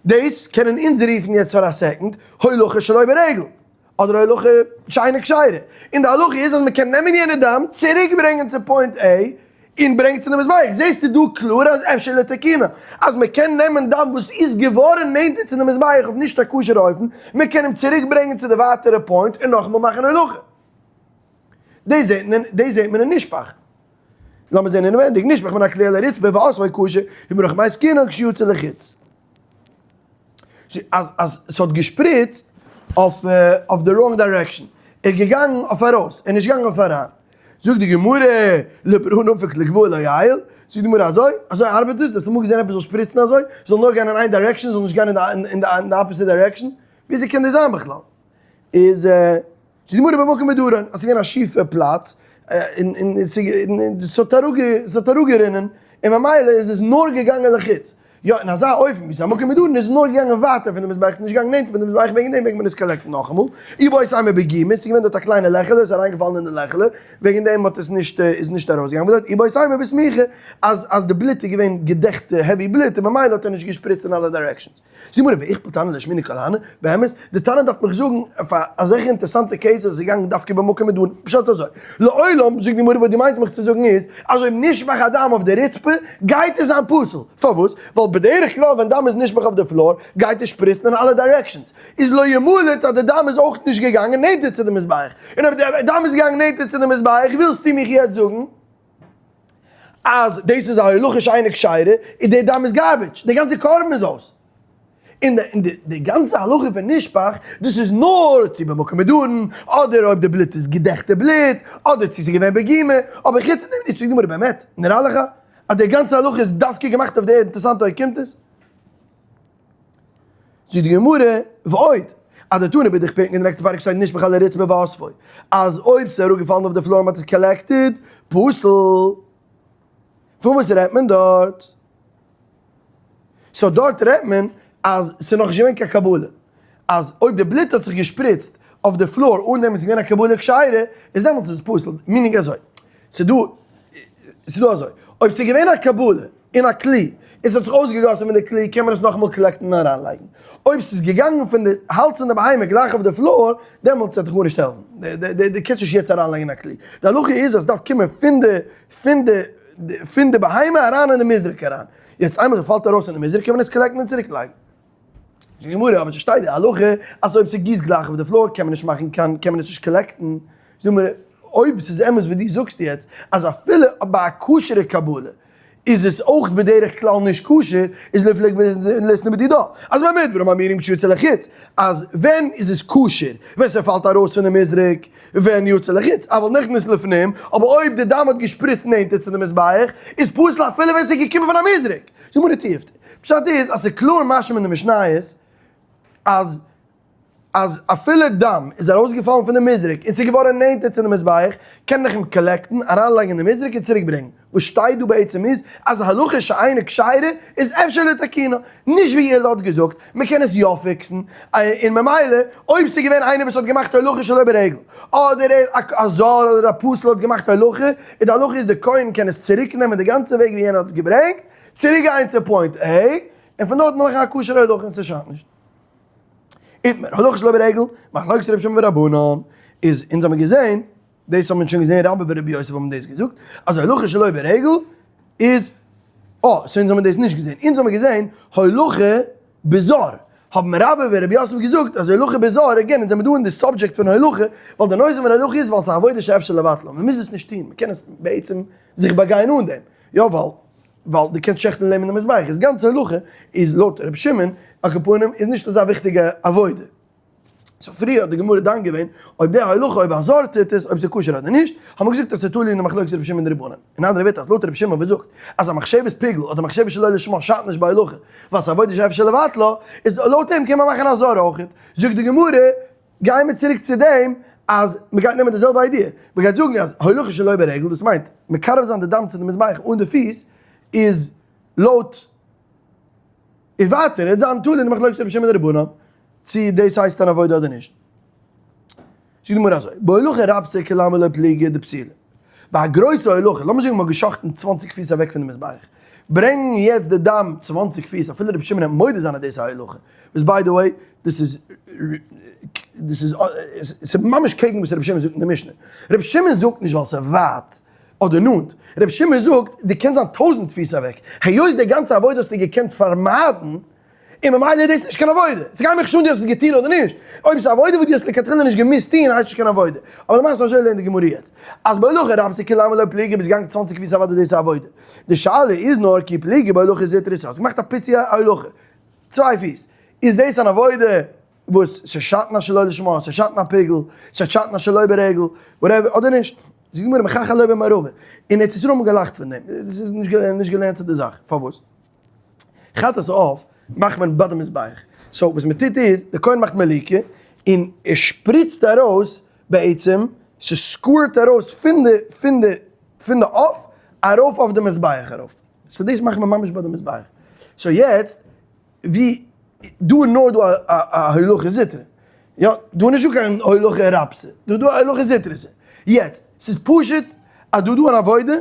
דאס קענען אונז רופן יעצט פאר א second הולכה שלא ברגל אדער הולכה שאינה כשרה, און די הלכה איז אז מען קען נעמען יענע דם צוריק ברענגען צו point A און ברענגען צו די מזבח, זעסטו דא קלאר אז אפשר לתקונו אז מען קען נעמען דם וואס איז געווארן נענטער צו די מזבח אויף נישט א כשר'ע אופן, מען קען אים צוריק ברענגען צו די ווייטערע point און נאכאמאל מאכן הולכה. דאס זעט מען, דאס זעט מען אין נשפך. לאמיר זען אינעווענדיג, נשפך מן הכלי על הרצפה ואספו כשר, ומרח מי סכינן כשיוצא לחוץ. אז אז ס'האט געשפריצט אויף אויף די wrong direction, ער איז געגאנגען אויף ארויס, ער איז נישט געגאנגען אויף אריין. זאגט די גמרא, לברא נפיק לגבוה לא יעיל, זאגט די גמרא אזוי, אזוי ארבעט עס, דו האסט אמאל געזען עפעס זאל שפריצן אזוי, ס'זאל נאר גיין אין איין direction, ס'זאל נישט גיין אין די אין די opposite direction, וויאזוי קען דאס זיין בכלל? איז זאגט די גמרא במקום מדרון, אז ס'איז געווען א שיפע פלאץ, און און ס'האט אראפגערינען, און ממילא איז עס נאר געגאנגען לחוץ. יא, אין אזא אופן ווי ס'איז א מקום מדרון איז עס נאר געגאנגען ווייטער פון די מזבח, ס'איז נישט געגאנגען נענטער פון די מזבח, וועגן דעם מעג מען עס collect ן נאכאמאל. איבעית אימא בגומא, ס'איז געווען דארט א קליינע לעכעלע, עס איז אריינגעפאלן אין די לעכעלע, וועגן דעם האט עס נישט איז נישט ארויסגעגאנגען. וואס דארט איבעית אימא בסמיכא, אז אז די בלוט איז געווען געדעכטע heavy בלוט, און ממילא האט ער נישט געשפריצט אין אלע directions. זאגט די גמרא והכפיל תנא לאשמועינן כל הני, באמת, די תנא דארף מיך זאגן אויף א אזעלכע אינטערסאנטע case אז עס איז געגאנגען דווקא במקום מדרון, פשט אזוי, לעולם, זאגט די גמרא וואס דו מיינסט מיך צו זאגן איז, אז אויב נשפך הדם אויף די רצפה, גייט עס זיין פסול, פארוואס? ווייל בדרך כלל ווען דם איז נשפך אויף די floor, גייט עס שפריצן אין אלע directions, איז לא ימלט אז די דם איז אויך נישט געגאנגען נענטער צו די מזבח, און אויב די דם איז געגאנגען נענטער צו די מזבח, ווילסטו מיך יעצט זאגן אז דאס איז א הולכה שאינה כשרה, און די דם איז garbage, די גאנצע קרבן איז אויס. און די גאנצע הלכה פון נשפך, דאס איז נאר צו במקום מדורן, אדער אויב די בלוט איז געדעכטע בלוט, אדער צו ס'איז געווען בגומא, אבער חוץ פון דעם נישט. זאגט די גמרא באמת, נראה לך אז די גאנצע הלכה איז דווקא געמאכט אויף די אינטערסאנטע אוקימתות? זאגט די גמרא, ועוד, אז די תנא בדרך פרק אין די נעקסטע פרק שטייט נשפך על הרצפה ואספו, אז אויב ס'איז אראפגעפאלן אויף די floor און מ'האט עס collected, פסול. פון וואס רעדט מען דארט? so דארט רעדט מען אז ס'איז נאכנישט געווען קיין קבלה, אז אויב די בלוט האט זיך געשפריצט אויף די floor אן דעם איז געווען א קבלה כשרה, איז דעמאלטס איז עס פסול, meaning אזוי, ס'איז דא, ס'איז דא אזוי, אויב ס'איז געווען א קבלה אין א כלי און ס'האט זיך אויסגעגאסן פון די כלי קען מען עס נאכאמאל collect ן און אריינלייגן, אויב ס'איז געגאנגען פון די האלז פון די בהמה גלייך אויף די floor, דעמאלטס וועט דיך גארנישט העלפן, דו קענסט נישט יעצט אריינלייגן אין א כלי, די הלכה איז אז ס'דארף קומען פון די פון די פון די בהמה אריין אין די מזרק אריין, יעצט איינמאל ס'פאלט ארויס אין די מזרק קען מען עס collect ן און צוריק לייגן. זאגט די גמרא, אבער ס'שטייט די הלכה אז אויב ס'גיסט גלייך אויף די floor קען מען נישט מאכן קיין קען מען עס נישט collect ן, זאג מיר אויב ס'איז אמת ווי דו זאגסט יעצט אז אפילו ביי א כשר'ע קבלה איז עס אויך בדרך כלל נישט כשר, איז ליפלוג ליתני בדידה אז במה דברים אמורים כשיצא לחוץ, אז ווען איז עס כשר? ווען ס'פאלט ארויס פון די מזרק, ווען יצא לחוץ, אבל נכנס לפנים, אבער אויב די דם האט געשפריצט נענטער צו די מזבח, איז פסול אפילו ווען ס'איז געקומען פון א מזרק. זאג מיר די תיובתא. פשט איז אז ס'איז קלאר משמע אין די משניות אז אז אפילו דם איז ארויסגעפאלן פון די מזרק און ס'איז געווארן נענטער צו די מזבח, קען איך אים collect ן, אריינלייגן אין די מזרק און צוריק ברענגן. וואס שטייט דא בעצם איז אז הלכה שאינה כשרה איז אפשר לתקנה, נישט ווי עולא האט געזאגט, מען קען עס יא fix ן, און ממילא אויב ס'איז געווען איינער וואס האט געמאכט הולכה שלא ברגל, אדער א זר אדער א פסול האט געמאכט הולכה, איז די הלכה איז די כהן קען עס צוריק נעמען די גאנצע וועג ווי יענער האט עס געברענגט, צוריק גיין צו point A, און פון דארט מאכן א כשר'ע הולכה און ס'שאדט נישט. איתמר, הולכה שלא ברגל, מחלוקת רבי שמעון ורבנן, איז אונז האבן געזען, דאס האבן מיר שוין געזען רבה ורבי יוסף האבן דאס געזאגט, אז הולכה שלא ברגל איז, אה, so אונז האבן דאס נישט געזען, אונז האבן געזען הולכה בזר, האבן רבה ורבי יוסף געזאגט אז הולכה בזר, again אונז זעמיר דא אין די subject פון הולכה, ווייל די נושא פון הולכה איז ווייל ס'איז א עבודה שאפשר לבטלה, מ'מוז עס נישט טון, מ'קען עס בעצם זיך באגיין אן דעם, יא ווייל ווייל דו קענסט שעכטן לעם אין די מזבח, איז גאנצע הולכה איז לויט רבי שמעון, על כל פנים איז נישט אזא וויכטיגע עבודה. so פריער האט די גמרא דן געווען אויב די הולכה אויב א זר טוט עס אויב ס'איז כשר אדער נישט, האט מען געזאגט אז ס'איז תלוי אין די מחלוקת רבי שמעון און די רבנן. אין אנדערע ווערטער אז לויט רבי שמעון וואס זאגט אז א מחשבת פיגול אדער מחשבת שלא לשמה שאדט נישט ביי הולכה ווייל ס'איז עבודה שאפשר לבטלה, איז לויט אים קען מען מאכן א זר אויכעט. זאגט די גמרא, גייען מיר צוריק צו דעם אז מ'גייט נעמען די זעלבע idea, מ'גייט זאגן אז הולכה שלא ברגל דאס מיינט מקרב זיין די דם צו די מזבח אן די פיס איז לויט איז ווייטער ער וועט זיין תלוי אין די מחלוקת רבי שמעון און די רבנן. צי דאס הייסט אן עבודה אדער נישט. זאגט די גמרא אזוי, בהולכה רבתא כולי עלמא לא פליגי דפסילה. ביי א גרויסע הולכה, לאמיר זאגן מ'האט געשאכטן 20 פיס אוועק פון די מזבח, ברענגן יעצט די דם 20 פיס, אפילו רבי שמעון וועט מודה זיין אז דאס איז א הולכה, וואס by the way, דאס איז, דאס איז, ס'איז ממש קעגן וואס רבי שמעון זאגט אין די משנה. רבי שמעון זאגט נישט ווייל ס'איז ווייט אדער נאנט, רבי שמעון זאגט, דו קענסט זיין 1000 פיס אוועק, היות די גאנצע עבודה האסטו געקענט פארמיידן, און ממילא איז דאס נישט קיין עבודה. ס'גייט מיך נישט אן דו האסט עס געטון אדער נישט. אויב ס'איז א עבודה וואס דו האסט לכתחילה נישט געמוזט טון, הייסט נישט קיין עבודה. אבער למעשה אזוי לערנט די גמרא יעצט. אז בהולכה רבתא כולי עלמא לא פליגי ביסט געגאנגען 20 פיס אוודאי דאס איז א עבודה. די שאלה איז נאר כי פליגי בהולכה זוטרתא. האסט געמאכט א פיצי הולכה. צוויי פיס. איז דאס אן עבודה וואס ס'שאדט א שלא לשמה, ס'שאדט א פיגול, ס'שאדט א שלא ברגל, whatever, אדער נישט. זאגט די גמרא מחכא לא במערבא. אין ארץ ישראל האט מען געלאכט פון דעם. דאס איז נישט געלערנט צו די זאך. פארוואס? חטאת העוף מאכט מען ביי די מזבח, so וואס מען טוט איז, די כהן מאכט מליקה, און ער שפריצט ארויס בעצם, ס' squirt ארויס פון די פון די פון די עוף ארויף אויף די מזבח ארויף, so דאס מאכט מען ממש ביי די מזבח, so יעצט ווי דא איז נאר דא א הולכה זוטרא, יא, דא איז נישטא קיין הולכה רבתא, דא איז דא א הולכה זוטרתא, יעצט ס'איז פשוט אז דא איז דא אן עבודה,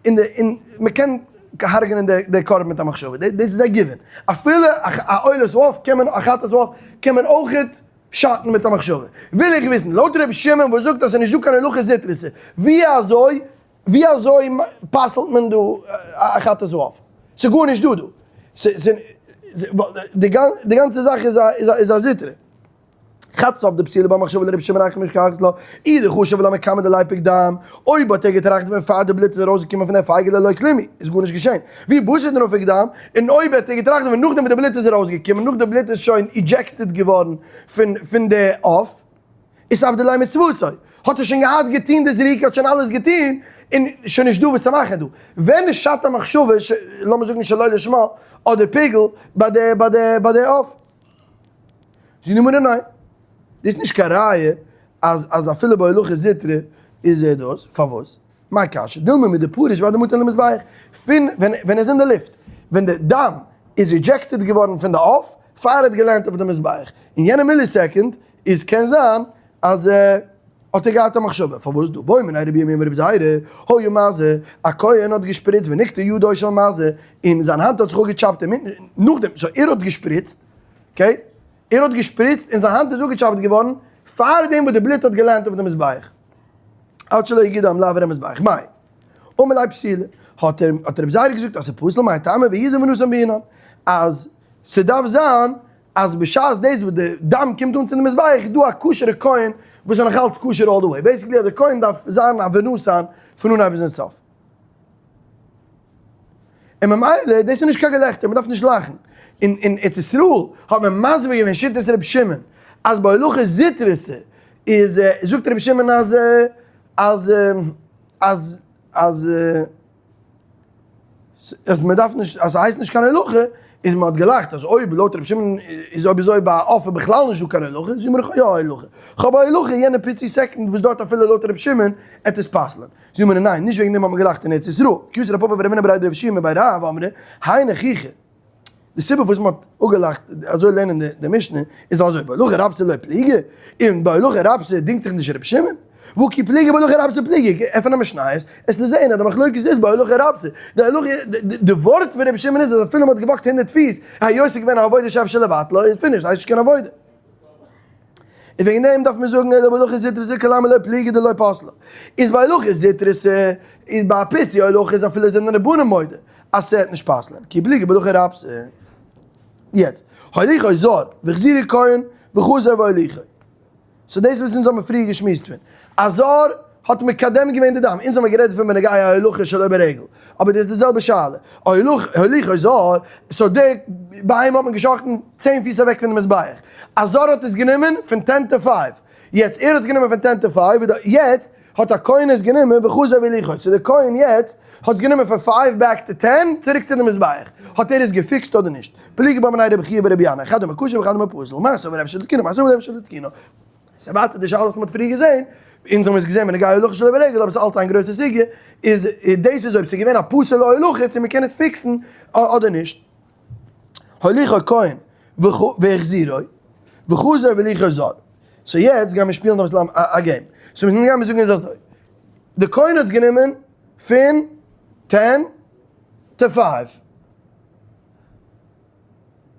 און די און מען קען הרג'נען די די קרבן מיט א מחשבה, דאס איז א given, אפילו א עולת העוף קען מען א חטאת העוף קען מען אויכעט שאטן מיט א מחשבה, וויל איך וויסן לויט ר' שמעון וואס זאגט אז ס'איז נישטא קיין הולכה זוטרתא, ווי אזוי ווי אזוי פסל'ט מען דא א חטאת העוף? ס'איז גארנישט דא דא, די גאנצע זאך איז א איז א זוטרא. חד סוף דפסילה בה מחשבה לרבי שמעון אחי משכחת לה, אי דחשב לה מקמא דליפק דם, אויב האט ער געטראכט ווען פאר די בלוט איז ארויסגעקומען פון די פייגעלע לא כלום איז גארנישט געשען, ווי בתר דנפק דם, און אויב האט ער געטראכט ווען נאכדעם וואס די בלוט איז ארויסגעקומען, נאך די בלוט איז שוין ejected געווארן פון פון די עוף, איז עבדי ליה מצוותו, האט ער שוין געהאט געטון די זריקה, האט שוין אלעס געטון, און שוין נישט דא וואס צו מאכן דא. ווען איז שעת המחשבה, לאמיר זאגן שלא לשמה, אדער פיגול, ביי די ביי די ביי די עוף? זאגט די גמרא ניין, דאס איז נישט קיין ראיה אז אז אפילו ביי הולכה זוטרא איז ער דאס, פארוואס? מאי קשיא? דילמא מדפריש ועד דמטא למזבח, פון ווען ווען ער איז אין די לופט, ווען די דם איז ejected געווארן פון די עוף, פאר ער האט געלערנט אויף די מזבח, אין יענע millisecond איז קען זיין אז האט ער געהאט א מחשבה, פארוואס דא בעו מיניה רבי ירמיה מרבי זירא, היה מזה, א כהן האט געשפריצט ונקטע ידו של מזה, און זיין האנט האט זיך אפגעטשאפט אינמיטן, נאכדעם, so ער האט געשפריצט, okay, ער האט געשפריצט און זיין האנט איז אפגעטשאפט געווארן פארדעם וואס די בלוט האט געלענדט אויף די מזבח, עד שלא הגיע דם לעבר המזבח, מאי. אמר ליה פסילה, האט האט רבי זירא געזאגט אז ס'פסול מאי טעמא והזהיר ונתן בעינן, אז ס'דארף זיין אז בשעת דאס וואס די דם קומט אן צו די מזבח איז דא א כשר'ע כהן וואס איז נאך אלץ כשר all the way, basically אז די כהן דארף זיין א ונתן פון אנהייב ביזן סוף. און ממילא דאס איז נישט קיין געלעכטער, מ'דארף נישט לאכן. אין אין ארץ ישראל האט מען מסביר געווען שיטת רבי שמעון אז בהולכה זוטרתא איז זאגט רבי שמעון אז אז אז אז אז מען דארף נישט, אז ס'הייסט נישט קיין הולכה, איז מען האט געלאכט אז אויב לויט רבי שמעון איז אויב אזוי ביי א עוף איז בכלל נישט דא קיין הולכה, זאג מיר איך האב יא א הולכה, כ'האב א הולכה יענע פיצי second וואס דארט אפילו לויט רבי שמעון עט עס פסל'ען, זאג מיר ניין נישט וועגן דעם האט מען געלאכט אין ארץ ישראל, כי אתא רב פפא ורב הונא בריה דרב יהושע מבי רב אמרי היינו חוכא. די סיבה וואס מ'האט אפגעלאכט אזוי לערנען די משנה איז אזוי בהולכה רבתא לא פליגי, און בהולכה רבתא דינגט זיך נישט רבי שמעון, והא כי פליגי בהולכה רבתא פליגי, עפען א משניות, עס צו זעהן אז די מחלוקת איז בהולכה רבתא, די הלכה די ווארט פון רבי שמעון איז אז אפילו מ'האט געוואקט 100 פיס, היות ס'איז געווען א עבודה שאפשר לבטלה, איז finish, הייסט נישט קיין עבודה. און וועגן דעם דארף מען זאגן אלא בהולכה זוטרתא כולי עלמא לא פליגי דלא פסלה. איז בהולכה זוטרתא, איז ביי א פיצי הולכה איז אפילו זענען רבנן מודה אז ס'העט נישט פסל'ען, כי פליגי בהולכה רבתא. יעצט, הוליכו זר והחזירו כהן וחזר והוליכו. so דאס וואס אונז האבן פריער געשמועסט פון א זר האט מקדם געווען די דם, אונז האבן גערעדט פון בנוגע א הולכה שלא ברגל, אבער דאס איז די זעלבע שאלה, הוליכו זר, so די בהמה האט מען געשחט'ן 10 פיס אוועק פון די מזבח, א זר האט עס גענומען פון ten to five, יעצט ער האט עס גענומען פון ten to five, יעצט האט א כהן עס גענומען וחזר והוליכו, so די כהן יעצט האט עס גענומען פון five back to ten צוריק צו די מזבח, האט ער עס געפיקסט אדער נישט? פליגי בה מיניה רבי חייא ורבי ינאי, חד אמר כשר וחד אמר פסול, מר סבר אפשר לתקונו מר סבר אפשר לתקונו. ס'איז ווייטער די שאלה וואס מ'האט פריער געזען, אונז האבן עס געזען בנוגע הולכה שלא ברגל, אבער ס'איז אלץ איין גרויסע סוגיא, איז דאס איז אויב ס'איז געווען א פסול'ע הולכה צו מ'קען עס פיקסן אדער נישט. הוליכו כהן והחזירו, וחזר והוליכו זר. so יעצט גיימיר שפילן אביסל א game. so מיר גיימיר זאגן איז אזוי, די כהן האט עס גענומען פון ten to five.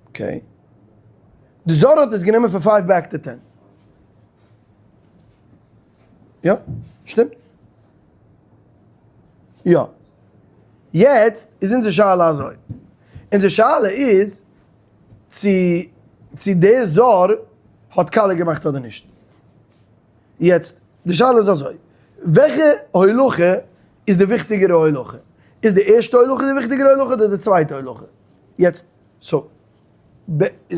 okay. די זר האט עס גענומען פון five back to ten. יא, שטימט? יא. יעצט איז אונזער שאלה אזוי. אונזער שאלה איז צו צו די זר האט קאליע געמאכט אדער נישט. יעצט, די שאלה איז אזוי. וועלכע הולכה איז די וויכטיגערע הולכה? איז די ערשטע הולכה די וויכטיגערע הולכה אדער די צווייטע הולכה? יעצט, so,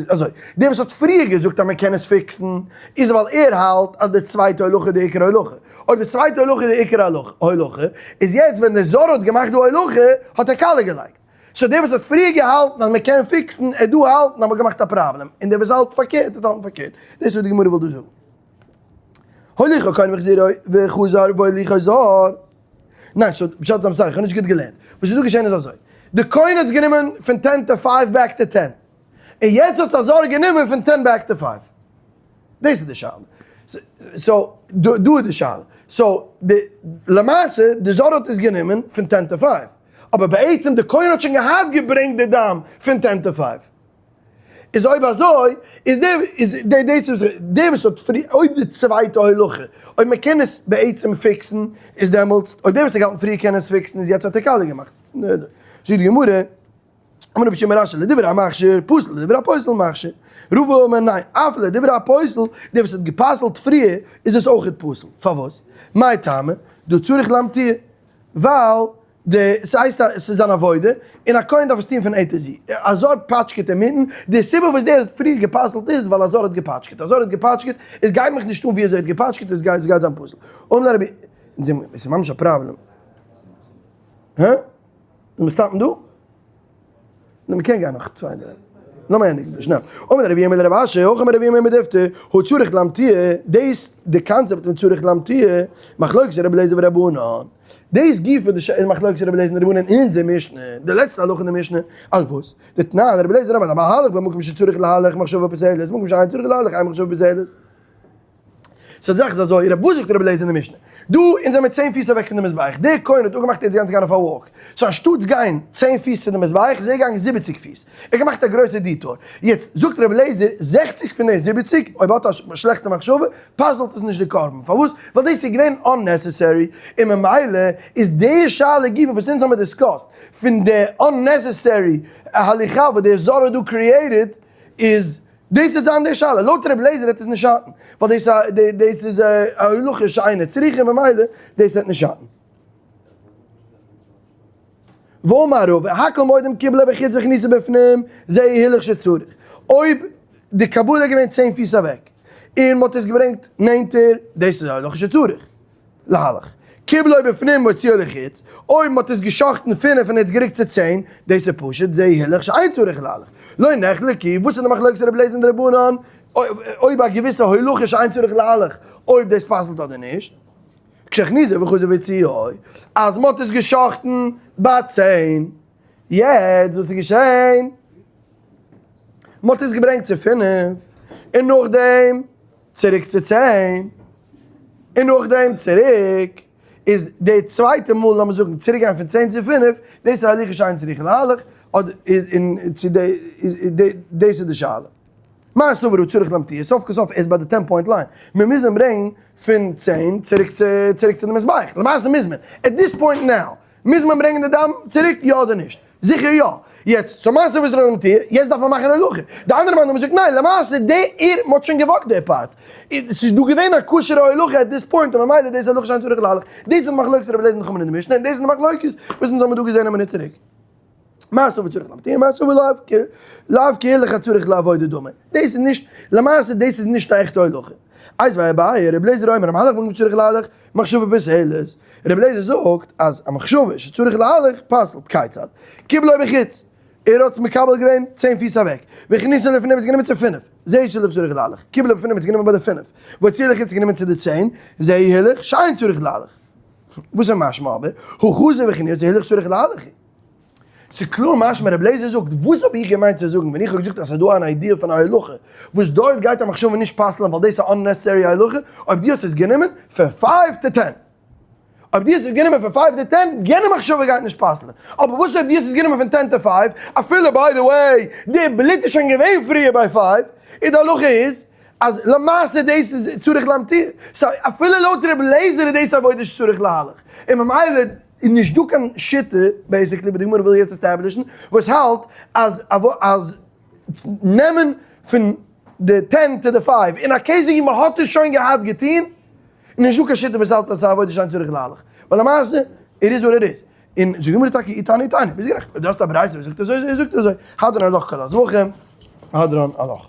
אזוי, דער וואס האט פריער געזאגט אז מען קען עס פיקסן, איז ווייל ער האלט אז די צווייטע הולכה איז די עיקר הולכה. אויב די צווייטע הולכה איז די עיקר הולכה, איז יעצט ווען דער זר האט געמאכט די הולכה, האט ער קאליע געלייגט. so דער וואס האט פריער געהאלטן אז מען קען פיקסן, ער דא האלטן אז מען האט געמאכט א פראבלעם, און דער וואס האלט פארקערט האט האלטן פארקערט. דאס איז וואס די גמרא וויל דא זאגן. הוליכו כהן והחזירו וחזר והוליכו זר. ניין, so פשט איז I'm sorry, איך האב נישט גוט געלערנט. וואס איז דא געשען איז אזוי. די כהן האט עס גענומען פון ten to five back to ten. און יעצט האט עס א זר גענומען פון ten back to five. דאס איז די שאלה. so, דא איז די שאלה. so, די, למעשה, די זר האט עס גענומען פון ten to five. אבער בעצם די כהן האט שוין געהאט געברענגט די דם פון ten to five. איז אויב אזוי, איז דער, איז דער, דאס איז דער וואס האט פרי, אויב די צווייטע הולכה, אויב מען קען עס בעצם פיקסן, איז דעמאלטס, אויב דער וואס האט געהאלטן פריער קען עס פיקסן, איז יעצט האט ער קאליע געמאכט. זאגט די גמרא. אמר רבי שמעון בר אשי לדברי המכשיר פסול לדברי הפוסל מכשיר. רבא אמר ניין, אף לדברי הפוסל, דער וואס האט גע'פסל'ט פריער איז עס אויכעט פסול. פארוואס? מאי טעמא? דהא צריך לאמתויי. ווייל די ס'הייסט אז ס'איז אן עבודה, און א כהן דארף עס טון פון A to Z. א זר פאטשקעט אינמיטן, די סיבה וואס דער האט פריער גע'פסל'ט איז ווייל א זר האט געפאטשקעט. א זר האט געפאטשקעט, עס גייט מיך נישט אן ווי אזוי ער האט געפאטשקעט, עס גייט זיין פסול. אמר רבי, עס איז ממש א פראבלעם. הא? זאל מען stop ן דא? נו, מ'קען גיין נאך צוויי דריי. לאמיר ענדיגן דא שנעל. אמר רבי ירמי' לרב אשי, הכי אמר רבי ירמי' מדפתי, הא צריך לאמתויי, דאס די קאנצעפט פון צריך לאמתויי, מחלוקת רבי אליעזר ורבנן. דאס גופא די איז מחלוקת רבי אליעזר און רבנן אין אונזער משנה, די לעצטע הלכה אין די משנה, אז וואס? דתנן רבי אליעזר אומר המהלך במקום שצריך להלך מחשבה פוסלת, מקום שאין צריך להלך אין מחשבה פוסלת. so די זאך איז אזוי, רב וואס זאגט רבי אליעזר אין די משנה? דא אונז זעמיר צען פיס אוועק פון די מזבח, דער כהן האט אפגעמאכט יעצט גאנץ גיין אויף א walk, so אנשטאטס גיין צען פיס צו די מזבח איז ער געגאנגען זיבעציג פיס, ער האט געמאכט א גרויסע detour, יעצט זאגט רבי אליעזר זעכציג פון די זיבעציג, אויב האט א שלעכטע מחשבה, פסל'ט עס נישט די קרבן, פארוואס? ווייל דאס איז געווען unnecessary, און ממילא איז די שאלה גופא וואס אונז האמיר discussed, פון די unnecessary הליכה וואס דער זר האט דא created, איז דאס וועט זיין די שאלה, לויט ר' לעזער וועט עס נישט שאטן, ווייל דאס דאס איז א הלכה שאינה צריכה ממילא דאס וועט נישט שאטן. ואמר רבא, הכל מודים קיבלה בחוץ והכניסה בפנים, זהו הילוך שצריך. אויב די קבלה איז געווען צען פיס אוועק, און מ'האט עס געברענגט נענטער, דאס איז א הולכה שצריך. להלך. קיבלו בפנים והוציאו לחוץ, אויב מ'האט עס גע'שחט'ן פינף און ער האט עס גערוקט צו צען, דאס איז פשוט, זהו הילוך שאין צריך להלך. לא נחלקו, וואס איז די מחלוקת רבי אליעזר און די רבנן, אויב א געוויסע הולכה שאין צריך להלך, אויב דאס פסל'ט אדער נישט. כשהכניסו וחזר והוציאו, אז מ'האט עס גע'שחט'ן ביי צען, יעצט וואס איז געשען? מ'האט עס געברענגט צו פינף, און נאכדעם צוריק צו צען, און נאכדעם צוריק, איז די צווייטע מאל לאמיר זאגן צוריק גיין פון צען צו פינף, דאס איז הליכה שאין צריכה להלך, אדער איז און צו די דאס איז די שאלה. מר סבר הוא צריך להמטיר, סוף כל סוף ער איז ביי די ten point line, מיר מוזן ברענגן פון צען צוריק צו צוריק צו די מזבח, למעשה מוז מען, at this point now, מוז מען ברענגען די דם צוריק יא אדער נישט? זיכער יא. יעצט, so מר סבר הוא צריך להמטיר, יעצט דארף מען מאכן הולכה. די אנדערע מאן דאמר זאגט ניין, למעשה די עיר, מ'האט שוין גע walk ט די part. ס'איז דא געווען א כשר'ע הולכה at this point און ממילא דאס איז הולכה שאין צריך להלך. דאס איז די מחלוקת רבי אליעזר און חכמים אין די משנה און דאס איז די מחלוקת וואס אונז האמיר דא געזען א מינוט צוריק. מר סבר צריך להמטיר, מר סבר לאו כהילוך הצריך לעבודה דמי. דאס איז נישט, למעשה דאס איז נישט א עכטע הולכה. איתיביה אביי, רבי אליעזר אומר, המהלך במקום שצריך להלך, מחשבה פוסלת. רבי אליעזר זאגט אז א מחשבה שצריך להלך פסל'ט, כיצד? קיבלו בחוץ, ער האט עס מקבל געווען צען פיס אוועק, והכניסו לפנים איז גענומען צו פינף, זהו הילוך שצריך להלך, קיבלו בפנים איז גענומען ביי די פינף, והוציאו לחוץ איז גענומען צו די צען, זהו הילוך שאין צריך להלך. וואס איז משמע אבער, הא חזר והכניסו זהו הילוך שצריך להלך. ס'איז קלאר משמע רבי אליעזר זאגט, וואס האב איך געמיינט צו זאגן ווען איך האב געזאגט אז ס'איז דא אן idea פון א הולכה וואס דארט גייט א מחשבה נישט פסל'ען ווייל דאס איז א unnecessary הולכה, אויב דו האסט עס גענומען פון five to ten. אויב דו האסט עס גענומען פון five to ten, יענע מחשבה גייט נישט פסל'ען. אבער וואס אויב דו האסט עס גענומען פון ten to five, אפילו by the way די בלוט איז שוין געווען פריער ביי five, און די הלכה איז אז למעשה דאס איז צריך להמטיר. so אפילו לויט רבי אליעזר איז דאס עבודה שצריך להלך. און ממילא איז נישט דא קיין שיטה, basically וואס די גמרא וויל יעצט establish ן, וואס האלט אז אז נעמען פון די ten to די five אין א case ווי מען האט עס שוין געהאט געטון, איז נישט דא קיין שיטה וואס האלט אז ס'איז עבודה שאין צריך להלך. ווייל למעשה, it is what it is. און זאגט די גמרא טאקע אי תניא תניא, ביסט גערעכט, אויב דו האסט א ברייתא וואס זאגט אזוי, זאגט אזוי, הדרן עלך כל הזבחים, הדרן עלך.